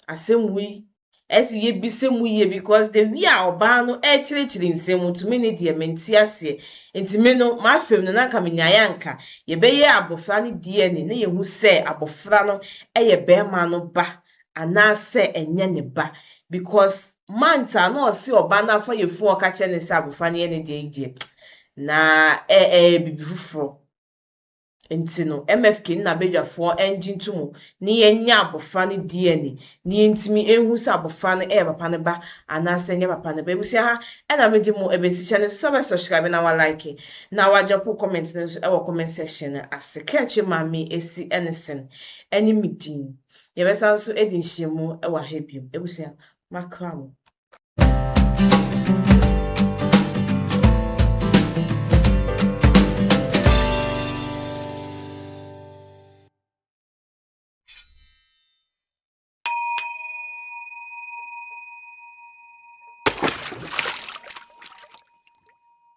Asɛm wei ɛsɛ yɛbisa mu yie because the way a ɔbaa no ɛrekyerɛkyerɛ nsɛm mu to me ne deɛ mente aseɛ. Nti me no m'afam no na anka menyaeɛ anka yɛbɛyɛ abɔfra no DNA na yɛhu sɛ abɔfra no ɛyɛ bɛrima no ba anaasɛ ɛnyɛ ne ba because month a na ɔse ɔbaa no afa yɛfunu a ɔka kyerɛ ne sɛ abɔfra no yɛ ne deɛ yi deɛ na ɛyɛ biribi foforɔ. Nti no, MFK ne n'abadwafoɔ ngye nto mu ne yɛnyɛ abɔfra no DNA ne yɛntumi nhu sɛ abɔfra no yɛ papa no ba anaasɛ ɛnyɛ papa no ba. Abusua ha na mede mo bɛsi. Hyɛ no nso sɛ wobɛ subscribe na wa like na wa drop wo comment no nso wɔ comment section no ase. Kaakyire Maame Esi ne Sen ne me din. Yɛbɛsan nso adi nhyiamu wɔ ha bio. Abusua, makra mo.